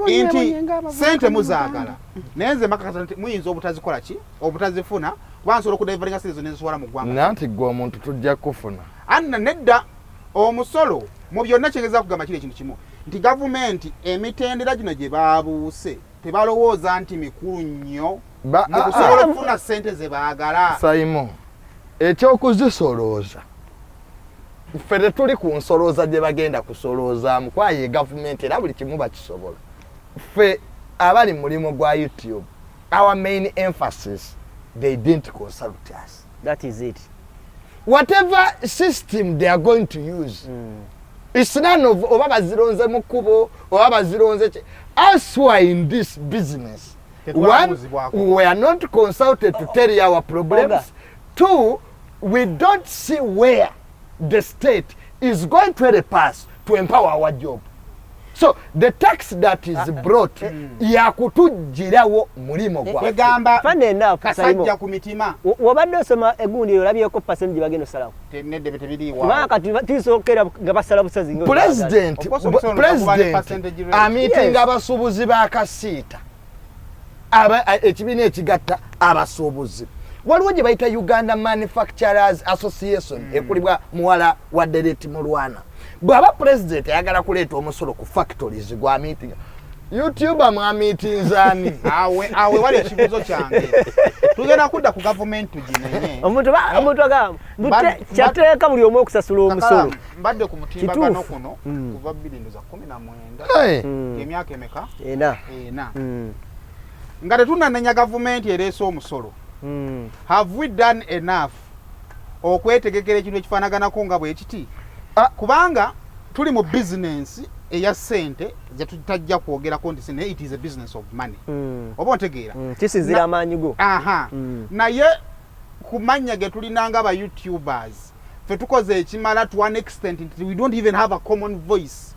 S2: nti sente muzaagala, naye nze mbakakasa nti muyinza obutazikola ki, obutazifuna, kuba nsobola okudivertinga sente ezo nezitwala mu ggwanga.
S4: Nanti gwe omuntu tujja kufuna.
S2: Anna nedda, omusolo mu byonna kyengeza kugamba kiri ekintu kimu, nti gavumenti emitendera gino gye babuuse tebalowooza nti mikulu nnyo mu kusobola okufuna sente ze baagala.
S4: Saimo, ekyokuzisolooza Ffe tetuli ku nsolooza gye bagenda kusoloozamu, kwaye gavumenti era buli kimu bakisobola. Ffe abali mu mulimu gwa YouTube, our main emphasis, they didn't consult us.
S1: That is it.
S4: Whatever system they are going to use, it's none of oba bazironze mu kkubo oba bazironze ki. Us who are in this business, one,
S2: Tetwabuuzibwako.
S4: we are not consulted to tell you our problems.
S1: Oga.
S4: Two, we don't see where the state is going to help us to empower our job. So the tax that is brought yakutugirawo mulimo gwaffe.
S2: Kwegamba
S1: Funny enough,
S2: kasajja
S1: Saimo,
S2: ku mitima.
S1: Wabadde osoma egundi eyo, olabyeko percent gye bagenda osalawo?
S2: Nedde tebiriiwa.
S1: Kubanga kati tusookera nga basala busazi nga
S4: President,
S2: Of course, omusolo kuba ne
S4: president
S2: percentage rate.
S4: amitinga
S1: Yes.
S4: abasuubuzi ba kasiita, ekibiina ekigatta abasuubuzi, waliwo gye bayita Uganda Manufacturers Association, ekulibwa muwala wa Deret Mulwana. Bw'aba president ayagala kuleeta omusolo ku factories, gwa meeting YouTuber, mwamiitinzaani?
S2: Awe wali ekibuuzo kyange, tugenda kudda ku gavumenti tuginenye.
S1: Omuntu agamba kyateeka buli omu okusasula omusolo.
S2: Kakalamu, mbadde ku mutimbagano
S1: Kituufu.
S2: kuno kuva 2019.
S4: Hey.
S2: Emyaka emeka?
S1: 4.
S2: 4 nga tetunanenya gavumenti ereese omusolo. Have we done enough okwetegekera ekintu ekifaanaganako nga bwe kiti?
S4: Ah.
S2: Kubanga tuli mu bizinensi eya ssente zetutajja kwogerako nti naye it is a business of money, oba ontegeera?
S1: Kisinzira amaanyi go.
S2: Aha. Naye ku mannya ge tulina nga ba YouTubers, ffe tukoze ekimala to one extent nti we don't even have a common voice?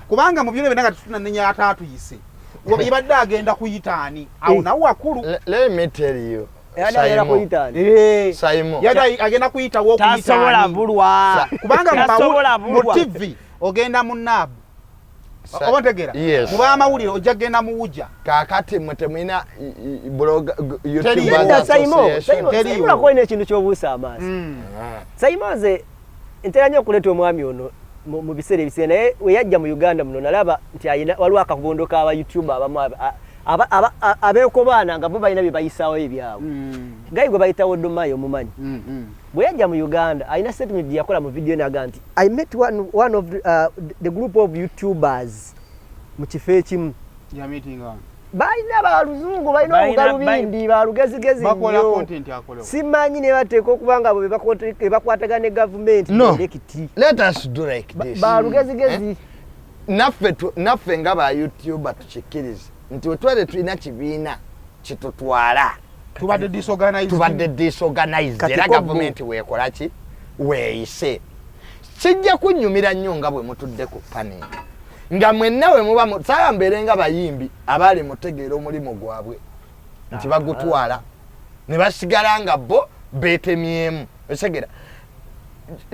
S2: Kubanga mu byona byonna nga tetunanenya ataatuyise, yebadde agenda kuyita ani awo?
S1: Eh.
S2: Nawo wakulu.
S4: Let me tell you,
S1: Yadde agenda
S4: Simon.
S1: kuyita ani?
S4: Simon.
S2: Yadde agenda kuyitawo okuyita
S3: Tasobola
S2: ani?
S3: bulwa.
S2: Kubanga
S3: Tasobola
S2: mu
S3: bulwa.
S2: TV ogenda mu NAB, oba ontegeera?
S4: Yes.
S2: Mu baamawulire ojja kgenda mu wuja.
S4: Kaakati mwe temulina blog,
S2: Teriiwo.
S4: YouTubers
S1: Nedda, Saimo,
S4: Association?
S1: Saimo,
S2: Teriiwo.
S1: Saimo lwakuba olina ekintu ky'obuusa amaaso. Saimo, nze ntera nnyo okuleeta omwami ono mu biseera ebiseera, naye we yajja mu Uganda muno nalaba nti ayina waliwo akabondo k'aba YouTuber abamu abeekobaana nga bo balina bye bayisaawo ebyabwe. Gayi gwe bayita Wodomayo, omumanyi? Bwe yajja mu Uganda alina statement gye yakola mu video naga nti I met one of the group of YouTubers mu kifo ekimu.
S2: Ya meeting on.
S1: Balina baluzungu, balina obugalubindi, balugezigezi
S2: Bakola
S1: nnyo.
S2: content akolewa.
S1: Simanyi ne bateeka okuba nga bwe bakwatagana ne gavumenti
S4: No.
S1: direct.
S4: Let us do like this.
S1: Balugezigezi.
S4: Naffe nga ba YouTuber tukikkirize nti wetwale tulina kibiina kitutwala.
S2: Tubadde disorganized.
S4: Tubadde disorganized.
S1: Kati
S4: era
S1: ko bo.
S4: Gavumenti weekola ki weeyise kijja kunnyumira nnyo nga bwe mutudde ku panel nga mwenna we muba saaba mbeere nga bayimbi abaali mutegeera omulimu gwabwe nti bagutwala ne basigala nga bo beetemyemu. Osegera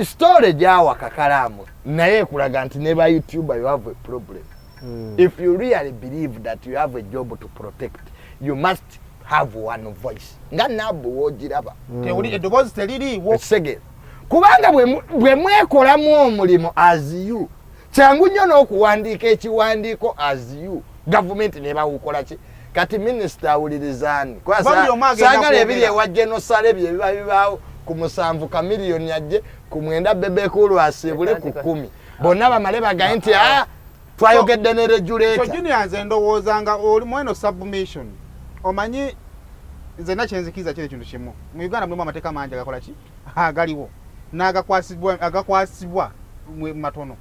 S4: story gyawa kakalaamu naye ekulaga nti ne ba YouTuber, you have a problem. If you really believe that you have a job to protect, you must have one voice nga nabbu woogiraba.
S2: Tewuli eddoboozi teririiwo.
S4: Ekitegeera kubanga bwe mwekolamu omulimu as you, kyangu nnyo n'okuwandiika ekiwandiiko as you, gavumenti nebawukola ki. Kati minisita awulirizaani?
S2: Kuba buli omu agenda
S4: Saagala ebiri
S2: kwogera.
S4: ewa genosale bye biba bibaawo ku 7 Kamiliyoni ajje, ku 9 Bebekulu asiibule, ku 10 bonna bamale bagaye nti a twayogedde ne
S2: So
S4: regulator.
S2: Junior, nze ndowooza nga oli mweno submission, omanyi nze nakyenzikiriza kiri ekintu kimu: mu Uganda mulimu amateeka mangi agakola ki agaliwo n'agakwasibwa agakwasibwa matono,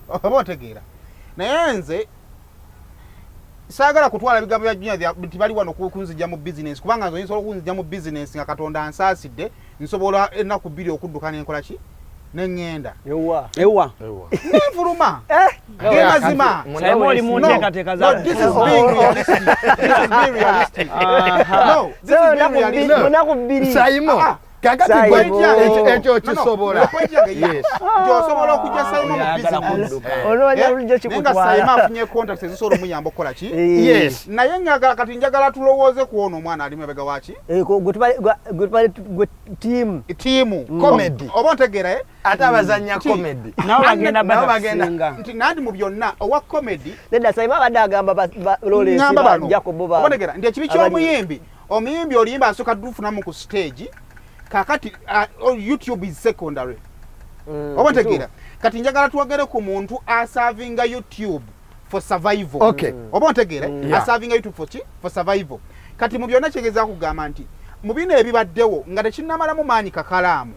S2: oba otegeera? Naye nze saagala kutwala bigambo bya Junior nti bali wano kunzija mu bizinesi, kubanga nze oyinza okunzija mu bizinesi nga Katonda ansaasidde, nsobola ennaku 2 okudduka nenkola ki neŋŋenda.
S1: Ewa.
S3: Ewa.
S2: Nenfuluma.
S1: Eh,
S2: Ge mazima.
S3: Saimo oli mu
S2: No,
S3: nteekateeka
S2: no,
S3: za
S2: this is being realistic. This is being realistic. No, this is being realistic.
S1: Munaku 2.
S4: Saimo,
S2: Ah,
S4: kakati
S1: Saimo.
S4: gwe ekyo
S2: No, no,
S4: kisobola.
S2: point yange
S4: Yes.
S2: nti osobola okujja Saimo mu
S3: Oyagala
S2: business.
S3: kudduka.
S1: Onoonya
S2: Eh,
S1: bulijjo
S2: naye nga Saimo
S1: kikutwala.
S2: afunye contacts ezisobola omuyamba okukola ki?
S4: Yes.
S2: Naye njagala kati njagala tulowooze ku ono omwana ali mabega waki.
S1: Eh, gwe tubale gwe tiimu.
S2: Tiimu.
S4: Comedy.
S2: Oba ontegeera, eh?
S4: Ate abazanya comedy
S3: Nabo bagenda
S4: Nabo bagenda.
S3: batakusinga.
S2: Nti nandi mu byonna owa comedy
S1: Nedda, Saimo abadde agamba Lawrence
S2: ngamba
S1: ba
S2: bano
S1: Jacobo ba
S2: oba ontegeera nti ekibi ky'omuyimbi, omuyimbi oluyimba asooka lufunamu ku stage, kakati oh, YouTube is secondary. Oba otegeera? Kati njagala twogere ku muntu aservinga YouTube for survival. Oba otegeera? Aservinga YouTube for ki? For survival. Kati mu byonna kyegezaako kugamba nti mu bino ebibaddewo nga tekinnamalamu maanyi kakalaamu,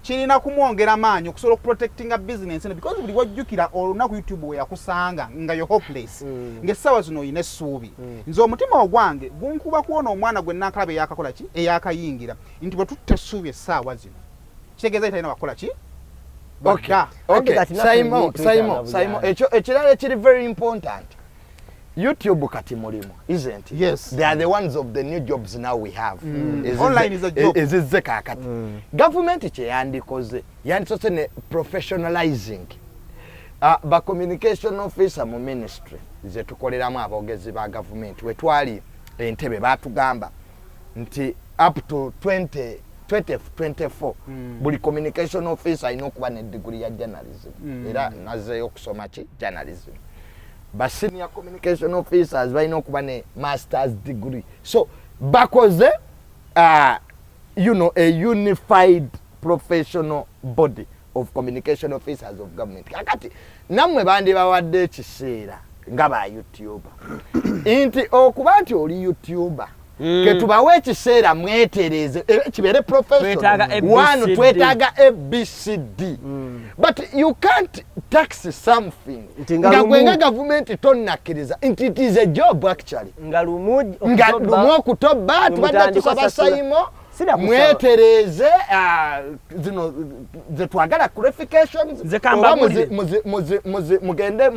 S2: kirina kumwongera maanyi okusobola okuprotectinga business eno, because buli wajjukira olunaku YouTube we yakusanga nga yo hopeless, ng'essaawa zino olina essuubi. Nze omutima ogwange gunkuba kuwona omwana gwe nankalaba eyakakola ki, eyakayingira, nti bwe tutta essuubi essaawa zino, kitegeeza talina wakukola ki. Badda.
S4: Okay,
S1: Kati naffe
S4: Simon,
S1: ebintu twetaaga
S4: Simon,
S1: buyambi.
S4: Simon, ekyo ekirala ekiri very important. YouTube kati mulimu, isn't it?
S2: Yes.
S4: They are the ones of the new jobs now we have.
S2: Online is a job.
S4: Ezizze kaakati. Gavumenti kye yandikoze, yandisose ne professionalizing. Ba communication officer mu ministry ze tukoleramu, aboogezi ba gavumenti, we twali Entebe baatugamba nti up to 20 2024 buli communication officer alina okuba ne degree ya journalism. Era nazeeyo okusoma ki? Journalism. Ba senior communication officers balina okuba ne masters degree. So bakoze a unified professional body of communication officers of government. Kakati nammwe bandibawadde ekiseera nga ba YouTuber, nti okuba nti oli YouTuber, ketubawe ekiseera mwetereze, kibeere
S3: Twetaaga
S4: professional.
S3: ABCD.
S4: One, twetaaga ABCD, but you can't tax something
S1: Nti nga
S4: nga gwe nga gavumenti tonnakkiriza nti it is a job actually.
S1: Nga lumu
S4: Nga lumu Okutoba tubadde
S1: mutandika
S4: tusaba
S1: osasula.
S4: Saimo
S1: Sina kusaba.
S4: mwetereze, zino zetwagala clarifications.
S3: Nze kambabulire.
S4: Oba mugende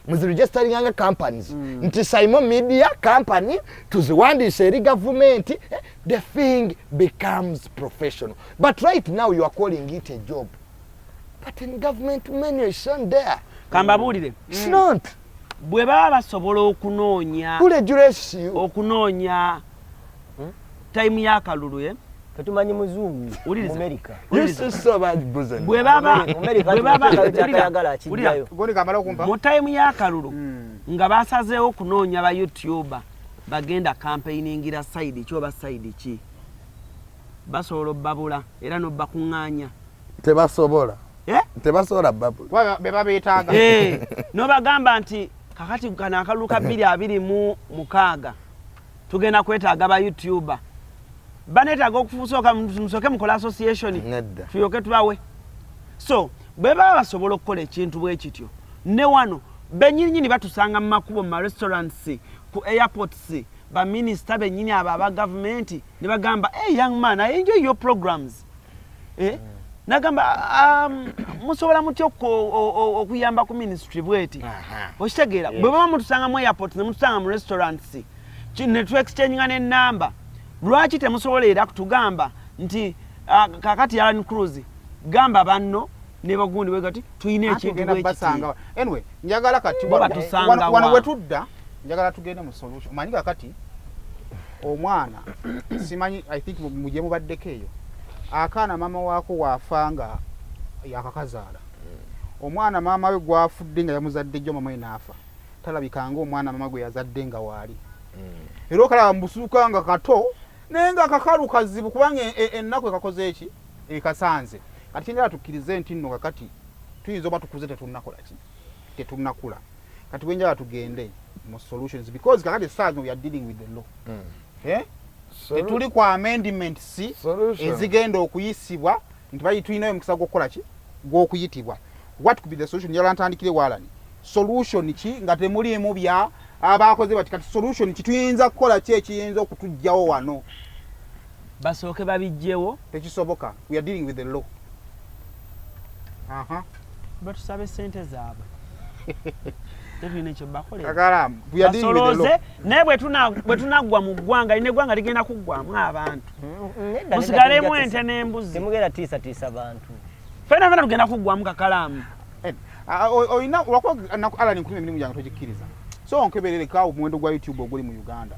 S4: muziregisteringa nga companies, nti Saimo Media Company tuziwandiise eri gavumenti. The thing becomes professional, but right now you are calling it a job, but in government menu it's not there.
S3: Kambabuulire.
S4: It's not.
S3: Bwe baba basobola okunoonya
S4: Who regulates you?
S3: okunoonya time y'akalulu, eh?
S1: Tetumanyi muzungu
S3: Wuliriza.
S1: mu America.
S4: You see so much business.
S3: Bwe baba
S1: Mu America
S3: bwe baba
S1: kyakayagala
S3: wulira,
S1: akijjayo.
S2: Gundi kamala okumpa.
S3: Mu time y'akalulu nga basazeewo okunoonya ba YouTuber bagenda campaigningira side ki oba side ki, basobola obbabula era n'obbakuŋŋaanya.
S4: Tebasobola.
S3: Eh?
S4: Tebasobola babula.
S2: Kuba be babeetaaga.
S3: Eh, n'obagamba nti kakati kano akalulu ka 2026 tugenda kwetaaga ba YouTuber, baneetaaga okusooka musooke mukole association.
S4: Nedda.
S3: Tulyoke tubawe. So bwe baba basobola okukola ekintu bwe kityo, ne wano bennyininyini batusanga mu makubo, mu marestaurants, ku airports, baminisita bennyini abo aba gavumenti ne bagamba, "Hey, young man, I enjoy your programs." Eh? Nagamba, musobola mutya okuyamba ku ministry bweti? Okitegeera? Bwe baba mutusanga mu airport ne mutusanga mu restaurants, ne tuexchanginga n'ennamba, lwaki temusobola era kutugamba nti kakati Alan Cruz gamba banno ne bagundi bwe gati tulina
S2: Anti
S3: ekintu
S2: ogenda
S3: bwe kiti.
S2: basanga. Anyway, njagala kati
S3: Bo batusanga
S2: wano
S3: wa?
S2: Wetudda njagala tugende mu solution. Omanyi kakati omwana, simanyi, I think mugye mubaddeko eyo, akaana maama waako waafa nga yakakazaala, omwana maama we gwafudde nga yamuzadde jjo, mama we naafa, talabikanga omwana maama gwe yazadde nga waali. Era okalaba mubusuuka nga kato, naye nga kakalu kazibu, kubanga ennaku ekakoze eki ekasanze. Kati kyenjala tukkirize nti nno kakati tuyinza oba tukuze, tetunnakola ki, tetunnakula. Kati bwenjala tugende mu solutions, because kakati essaawa zino we are dealing with the law. Eh? Tetuli ku amendments
S4: Solution.
S2: ezigenda okuyisibwa nti bali tulinayo omukisa gw'okukola ki, gw'okuyitibwa. What could be the solution? Njagala ntandikire waalani. Solution ki nga temuliimu bya abakoze bati? Kati solution ki? Tuyinza kukola ki ekiyinza okutugjawo wano?
S3: Basooke babijjewo.
S2: Tekisoboka, we are dealing with the law. Aha.
S3: Batusabe sente zaabwe, tetulina ekyo bakolera.
S2: Kakalamu, we are dealing with the law.
S3: Basolooze, naye bwe tunaggwa mu ggwanga lino, eggwanga ligenda kuggwamu abantu.
S1: Nedda,
S3: Musigalemu
S1: nedda,
S3: ente n'embuzi.
S1: Temugenda tiisatiisa bantu.
S3: Fena fena tugenda kuggwamu kakalaamu.
S2: Olina olwakuba Alan nkulima emirimu gyange togikkiriza, so nkebererekawo omuwendo gwa YouTube oguli mu Uganda.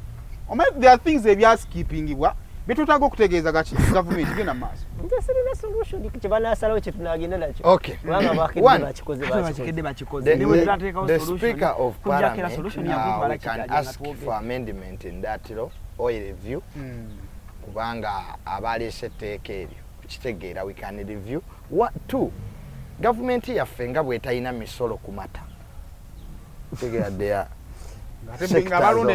S2: Omanyi there are things ebyaskipingibwa byetwetaaga okutegeeza gaki gavumenti genda mu maaso.
S1: Nze sirina solution. Kyebanasalawo kyetunagenda nakyo.
S4: Okay.
S1: Kubanga bakedde
S4: One.
S1: bakikoze
S3: Ate
S1: bakikoze.
S3: bakikedde bakikoze.
S4: The,
S3: Ne bwe tunateekawo
S4: the
S3: solution,
S4: Speaker of
S3: kujjako era
S4: Parliament,
S3: solution yakutwala
S4: we can
S3: Kigali nga
S4: ask
S3: twogera.
S4: for amendment in that law or a review, kubanga abaleese etteeka eryo kitegeera we can review. What, two, Gavumenti yaffe nga bwetalina misolo ku mata, tegeradde ya
S2: nga balunda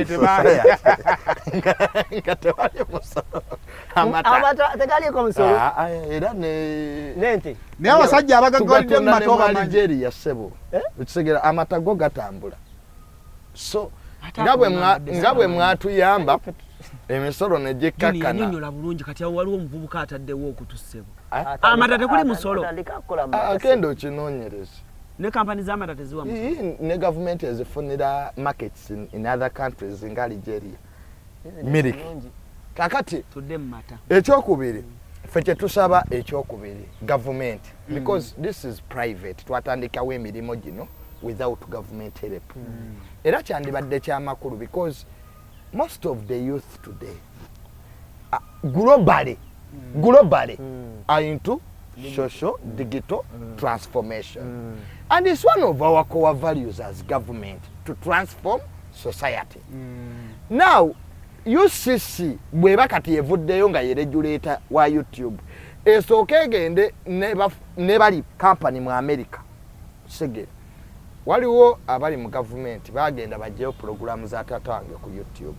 S4: nga tewali musolo.
S1: Amata tegaliko musolo.
S4: Ah, ah, era ne
S1: nente.
S2: Naye abasajja abagaggalidde mu mata obamanyi.
S4: Algeria, ssebo.
S1: Eh?
S4: Okitegeera, amata go gatambula, so nga bwe mwatuyamba emisolo ne gikkakkana.
S3: Yanyonyola bulungi. Kati awo waliwo omuvubuka ataddewo okutussebo. Amata tekuli musolo.
S1: Atandika kukola mu mata.
S4: Agenda okinoonyereza.
S3: Ne kampani z'amata teziwa musolo.
S4: Ne gavumenti ezifunira markets in other countries nga Algeria, milk.
S1: Bulungi.
S4: Kakati
S3: Tudde mu mata.
S4: Ekyokubiri, ffe kyetusaba ekyokubiri gavumenti, because this is private, twatandikawo emirimu gino without government help, era kyandibadde kyamakulu because most of the youth today, globally are into social digital transformation, and it's one of our core values as government to transform society. Now UCC bweba kati evuddeyo nga ye regulator wa YouTube, esooke egende ne bali company mu America. Segere waliwo abali mu gavumenti bagenda bajjeyo pulogulaamu za taata wange ku YouTube.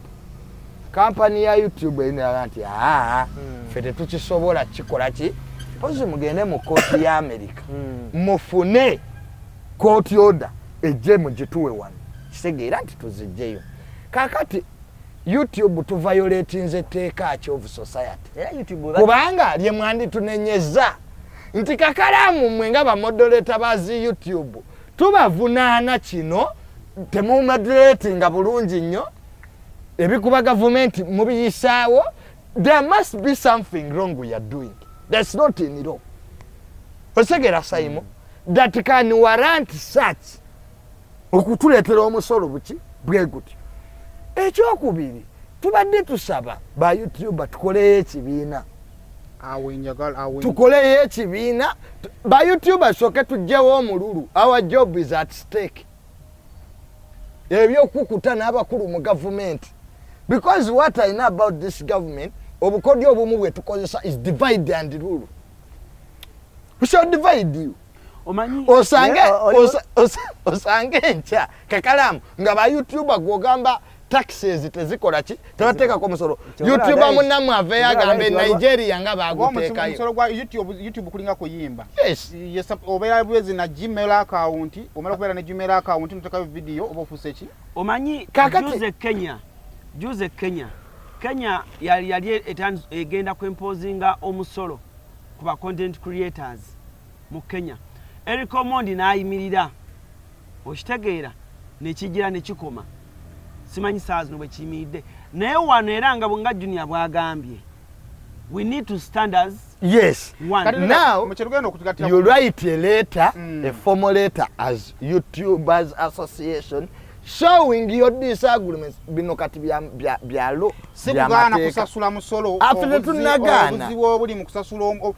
S4: Kampani ya YouTube erinaga nti aa, ffe tetukisobola kikola ki, pozi mugende mu kooti ya America, mufune court order ejje mugituwe wano. Kitegeera nti tuzijjeyo. Kakati YouTube tuviolatinze etteeka ki of society?
S1: Era YouTube
S4: Kubanga lye mwanditunenyeza nti kakalaamu mmwe nga bamoderator bazi YouTube tubavunaana kino, temumoderatinga bulungi nnyo, ebikuba gavumenti mubiyisaawo. There must be something wrong we are doing that's not in law. Osegera saimo that can warrant such okutuleetera omusolo buki bwe gutyo. Ekyokubiri, tubadde tusaba ba YouTuber tukoleyo ekibiina.
S2: Awo njagala awo.
S4: Tukoleyo ekibiina ba YouTuber, sooke tugyewo omululu. Our job is at stake, ebyokukuta n'abakulu mu gavumenti, because what I know about this government, obukodyo obumu bwe tukozesa is divide and rule. We shall divide you.
S3: Omanyi
S4: Osange
S1: Yeah,
S4: osange enkya kakalamu nga ba YouTuber gwogamba taxes tezikola ki, tebateekako musolo. YouTuber munnammwe aveeyo agambe Nigeria nga baguteekayo.
S2: Omusolo gwa YouTube, YouTube kulinga kuyimba.
S4: Yes.
S2: Yes, obeera bwezi na Gmail account, omala okubeera ne Gmail account notekayo video oba ofuuse ki.
S3: Omanyi juze Kenya, Kenya yali egenda kwimposinga omusolo ku ba content creators mu Kenya. Eric Omondi n'ayimirira, okitegeera, nekigira nekikoma. Simanyi saa zino bwe kiyimiridde, naye wano era nga Junior bw'agambye, we need to stand as
S4: Yes.
S3: one.
S2: Kati
S4: Now,
S2: mu kyetugenda okutugattira
S4: you write a letter, a formal letter as YouTubers Association, showing your disagreements. Bino kati bya law,
S2: si
S4: bya
S2: kugaana
S4: mateeka.
S2: Kusasula musolo.
S4: Affe tetunnagaana.
S2: Obuzibu obuli mu kusasula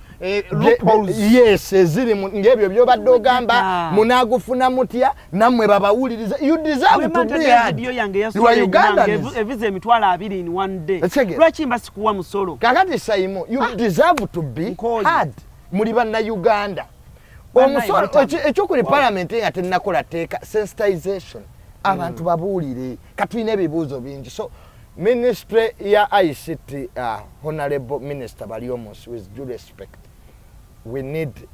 S2: loopholes.
S4: Yes, eziri ng'ebyo byobadde ogamba.
S3: Wejjata.
S4: Munaagufuna mutya nammwe babawuliriza? You deserve to be heard.
S3: Video yange
S4: You are Ugandans.
S3: Eviza 20,000 in one day.
S4: Ekitegeera.
S3: Lwaki mba sikuwa musolo?
S4: Kakati Saimo, you deserve to be
S3: Nkooye.
S4: heard. Muli Bannayuganda.
S3: Bannaye
S4: Omusolo
S3: mutamu.
S4: Ekyokuli parliament nga tennakola tteeka, sensitization, abantu babuulire. Katulina ebibuuzo bingi, so ministry ya ICT, honorable minister Baryomunsi, with due respect, we need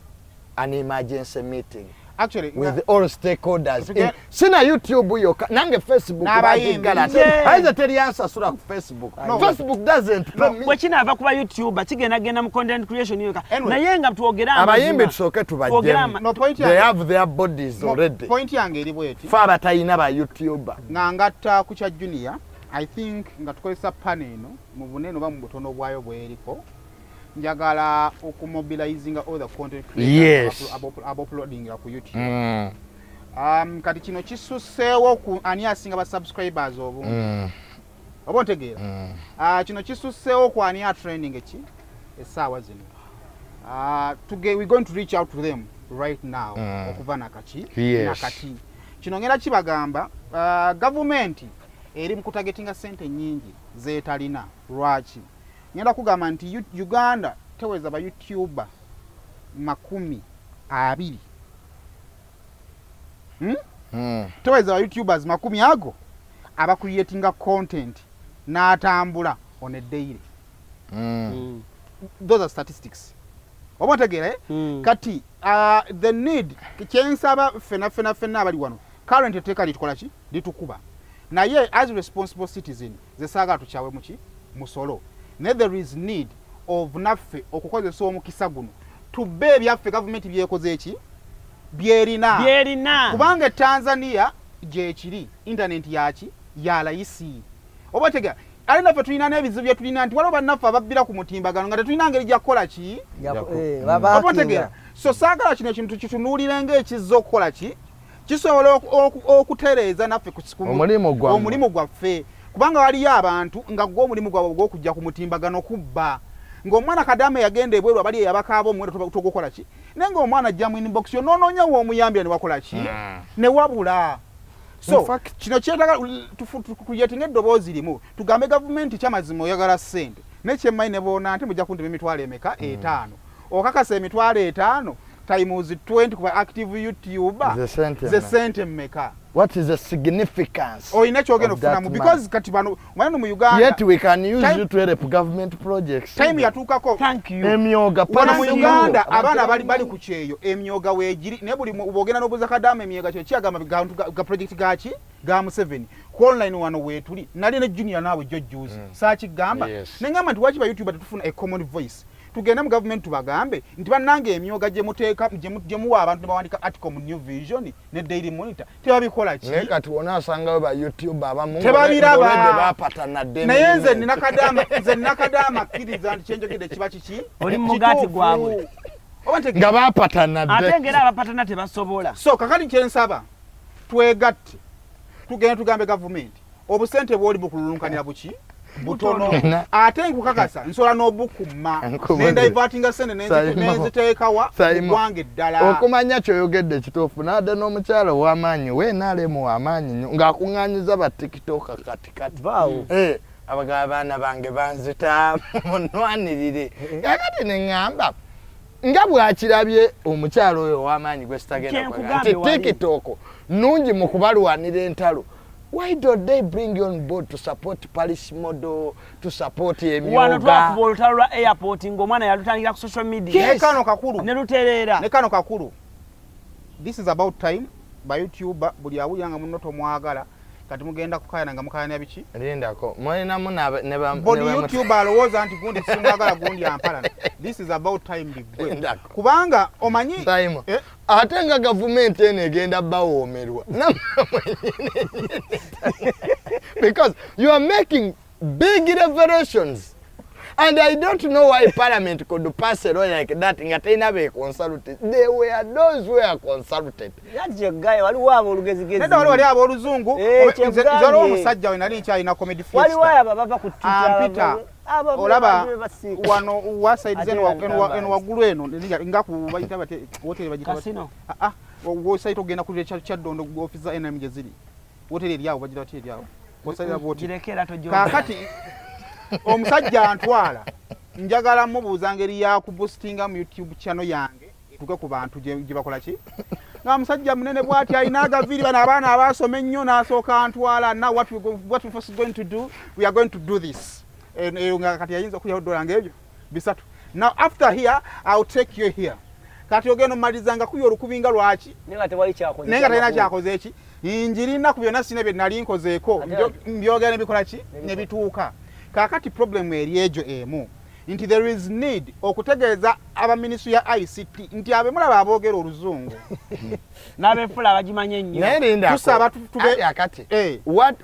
S4: an emergency meeting
S2: Actually,
S4: with all stakeholders. Sina YouTube yokka, nange Facebook
S2: N'abayimbi.
S4: bagiggala.
S3: Yeah.
S4: Ayinza teryansasula ku Facebook.
S2: No.
S4: Facebook doesn't pay me.
S3: Bwe kinaava kuba YouTuber kigendagenda mu content creation yoka.
S2: Anyway.
S3: Naye nga twogere
S4: Abayimbi
S3: amazima.
S4: tusooke
S3: Twogere
S4: tubajjemu.
S2: No, point
S4: They
S2: yange,
S4: have their bodies
S2: no,
S4: already.
S2: point yange eri bweti.
S4: Fe abatalina ba YouTuber.
S2: Nga ngatta ku kya Junior, I think nga tukozesa panel eno mu bunene oba mu butono bwayo bweriko, njagala okumobilizinga all the content creators abuploadingira ku YouTube. Kati kino kisusseewo ku ani asinga ba subscribers obungi, oba ontegeera? Kino kisusseewo ku ani atrending ki essaawa zino. We going to reach out to them right now okuva nakaki. Nakati kino ngenda kibagamba, gavumenti eri mu kutargetinga sente nyingi zeetalina. Lwaki ngenda kugamba nti Uganda teweza ba YouTuber 20,000. Teweza ba YouTubers 20 ago abacreatinga content n'atambula on a daily. Those are statistics, oba otegeera, eh? Kati the need, kyensaba ffena ffena ffenna abali wano, current etteeka litukola ki? Litukuba. Naye as responsible citizen, ze saagala tukyawe muki musolo, naye there is need of naffe okukozesa omukisa guno tubbe ebyaffe gavumenti byekoze eki byerina.
S3: Byerina.
S2: Kubanga e Tanzania gyekiri, internet yaki ya layisi, oba otegera? Ate naffe tulina n'ebizibu bye tulina nti waliwo bannaffe ababbira ku mutimbagano nga tetulina ngeri gya kukola ki, oba otegeera? So saagala kino ekintu kitunuulire ng'ekizza okukola ki, kisobola okutereeza naffe
S4: Omulimu gwammwe.
S2: Omulimu gwaffe, kubanga waliyo abantu nga gwe omulimu gwabwe ogw'okujja ku mutimbagano kubba, ng'omwana Kadaama yagenda ebweru abali eyabakaaba omuwendo togukola ki, naye ng'omwana ajja mu inbox yo noonoonya w'omuyambira ne wakola ki ne wabula. So kino kyetaaga tucreatinga eddoboozi limu, tugambe gavumenti kyamazima oyagala ssente, naye kyemmanyi ne boona nti mujja kuntema emitwalo emeka? 50. Okakasa 50,000 times 20 kuba active YouTuber
S4: Ze sente
S2: ze
S4: mmeka?
S2: Sente mmeka?
S4: What is the significance
S2: Olina kyogenda
S4: of that
S2: okufunamu
S4: money?
S2: Because kati bano omwana mu Uganda
S4: Yet we can use you to help government projects.
S2: Time yatuukako.
S3: Thank you.
S4: Emyoga.
S2: Wano mu
S4: Thank you.
S2: Uganda abaana bali ku kyeyo, emyoga weegiri, naye buli bwogenda n'obuuza Kadaama emyoga kyo kyagamba ga project gaki ga Museveni ku online. Wano weetuli nali ne Junior naawe jjo juzi saakigamba neŋŋamba nti waki ba YouTuber tetufuna a common voice, tugende mu gavumenti tubagambe nti bannange emyoga gye muteeka, gye muwa abantu ne bawandika article mu New Vision ne Daily Monitor tebabikola ki?
S4: Naye kati wona asangayo ba YouTube abamu
S2: Tebabiraba.
S4: ng'already bapatana dde
S2: Naye nze
S4: emirimu.
S2: nina Kadaama, nze nina Kadaama, akkiriza nti kyenjogedde kiba kiki?
S3: Oli mu mugaati
S2: Kituufu.
S3: gwabwe.
S2: Oba ntegeera?
S4: Nga bapatana
S3: Ate
S4: dde.
S3: ngeri abapatana tebasobola.
S2: So kakati kyensaba, twegatte tugende tugambe gavumenti obusente bwoli bukululunkanira buki butono, ate nkukakasa nsobola n'obukumma nendivertinga sente nenziteekawa
S4: Saimo.
S2: ggwanga eddala.
S4: Okumanya kyoyogedde kituufu, nadde n'omukyalo ow'amaanyi weenaalemu w'amaanyi nnyo ng'akuŋŋaanyiza ba TikTok katikati.
S1: Vaawo.
S4: Eh, abagaba abaana bange banzita, munwanirire. Kakati neŋŋamba nga bwakirabye omukyalo oyo ow'amaanyi gwe sitagenda
S3: Kyenkugambye
S4: nti
S3: wali.
S4: TikTok nnungi mu kubalwanira entalo, why don't they bring you on board to support parish model, to support
S3: Wano
S4: emyoga?
S3: twakuba olutalo lwa airport ng'omwana yalutandikira ku social media
S2: Ne kano kakulu.
S3: Ne lutereera.
S2: Ne kano kakulu, this is about time ba YouTuber buli awulira nga munno tomwagala, kati mugenda kukayana nga mukayana biki?
S4: Lindako, mulinamu
S2: Buli YouTuber alowooza nti gundi simwagala, gundi ampalana, this is about time biggwe.
S4: Lindako.
S2: Kubanga omanyi
S4: Simon,
S2: Eh?
S4: ate nga gavumenti eno egenda bawoomerwa nammwe mwennyini, because you are making big revelations and I don't know why parliament could pass a law like that nga terina be consulted. They were those who were consulted.
S1: Ati kyegaye waliwo abo olugezigezi.
S2: Nedda, wali abooluzungu.
S1: Eh,
S2: Nze
S1: kyekugambye.
S2: waliwo omusajja we nali nkyalina Comedy
S1: Waliwo
S2: Fiesta.
S1: abo abava ku Twitter,
S2: Ampita. Olaba
S1: abantu be basiika.
S2: wano wa side
S1: Ate
S2: zeno
S1: nga
S2: eno waggulu eno nga ku bayita bate woteri bagita bate?
S3: Casino.
S2: Ah, ah, wosite ogenda ku Kyaddondo, office za NRM gye ziri, woteri eri awo, bagira bati eri awo wosalira bwoti.
S3: Gireke era tojja.
S2: Kaakati omusajja antwala, njagala mubuuza ngeri yakuboostinga mu YouTube channel yange etuuke ku bantu gye bakola ki, nga musajja munene bwati alina agaviiri, bano abaana abasoma ennyo, n'asooka antwala. Now what we first going to do, we are going to do this. Eyo nga kati yayinza okuyawo dola ngaebyo 300. Now after here, I'll take you here. Kati ogenda omaliriza nga kuya olukubinga lwaki?
S1: Naye nga tewali kyakoze.
S2: Naye nga talina kyakoze eki njirina ku byonna sina bye nali nkozeeko. Mbyogera nebikola ki, nebituuka. Kaakati problem eri egyo emu nti there is need okutegeeza aba ministry ya ICT nti abe mulaba aboogera oluzungu
S3: N'abeefula abagimanyi ennyo.
S4: Naye lindako.
S2: Tusaba
S4: Ali akati
S2: Eh.
S4: what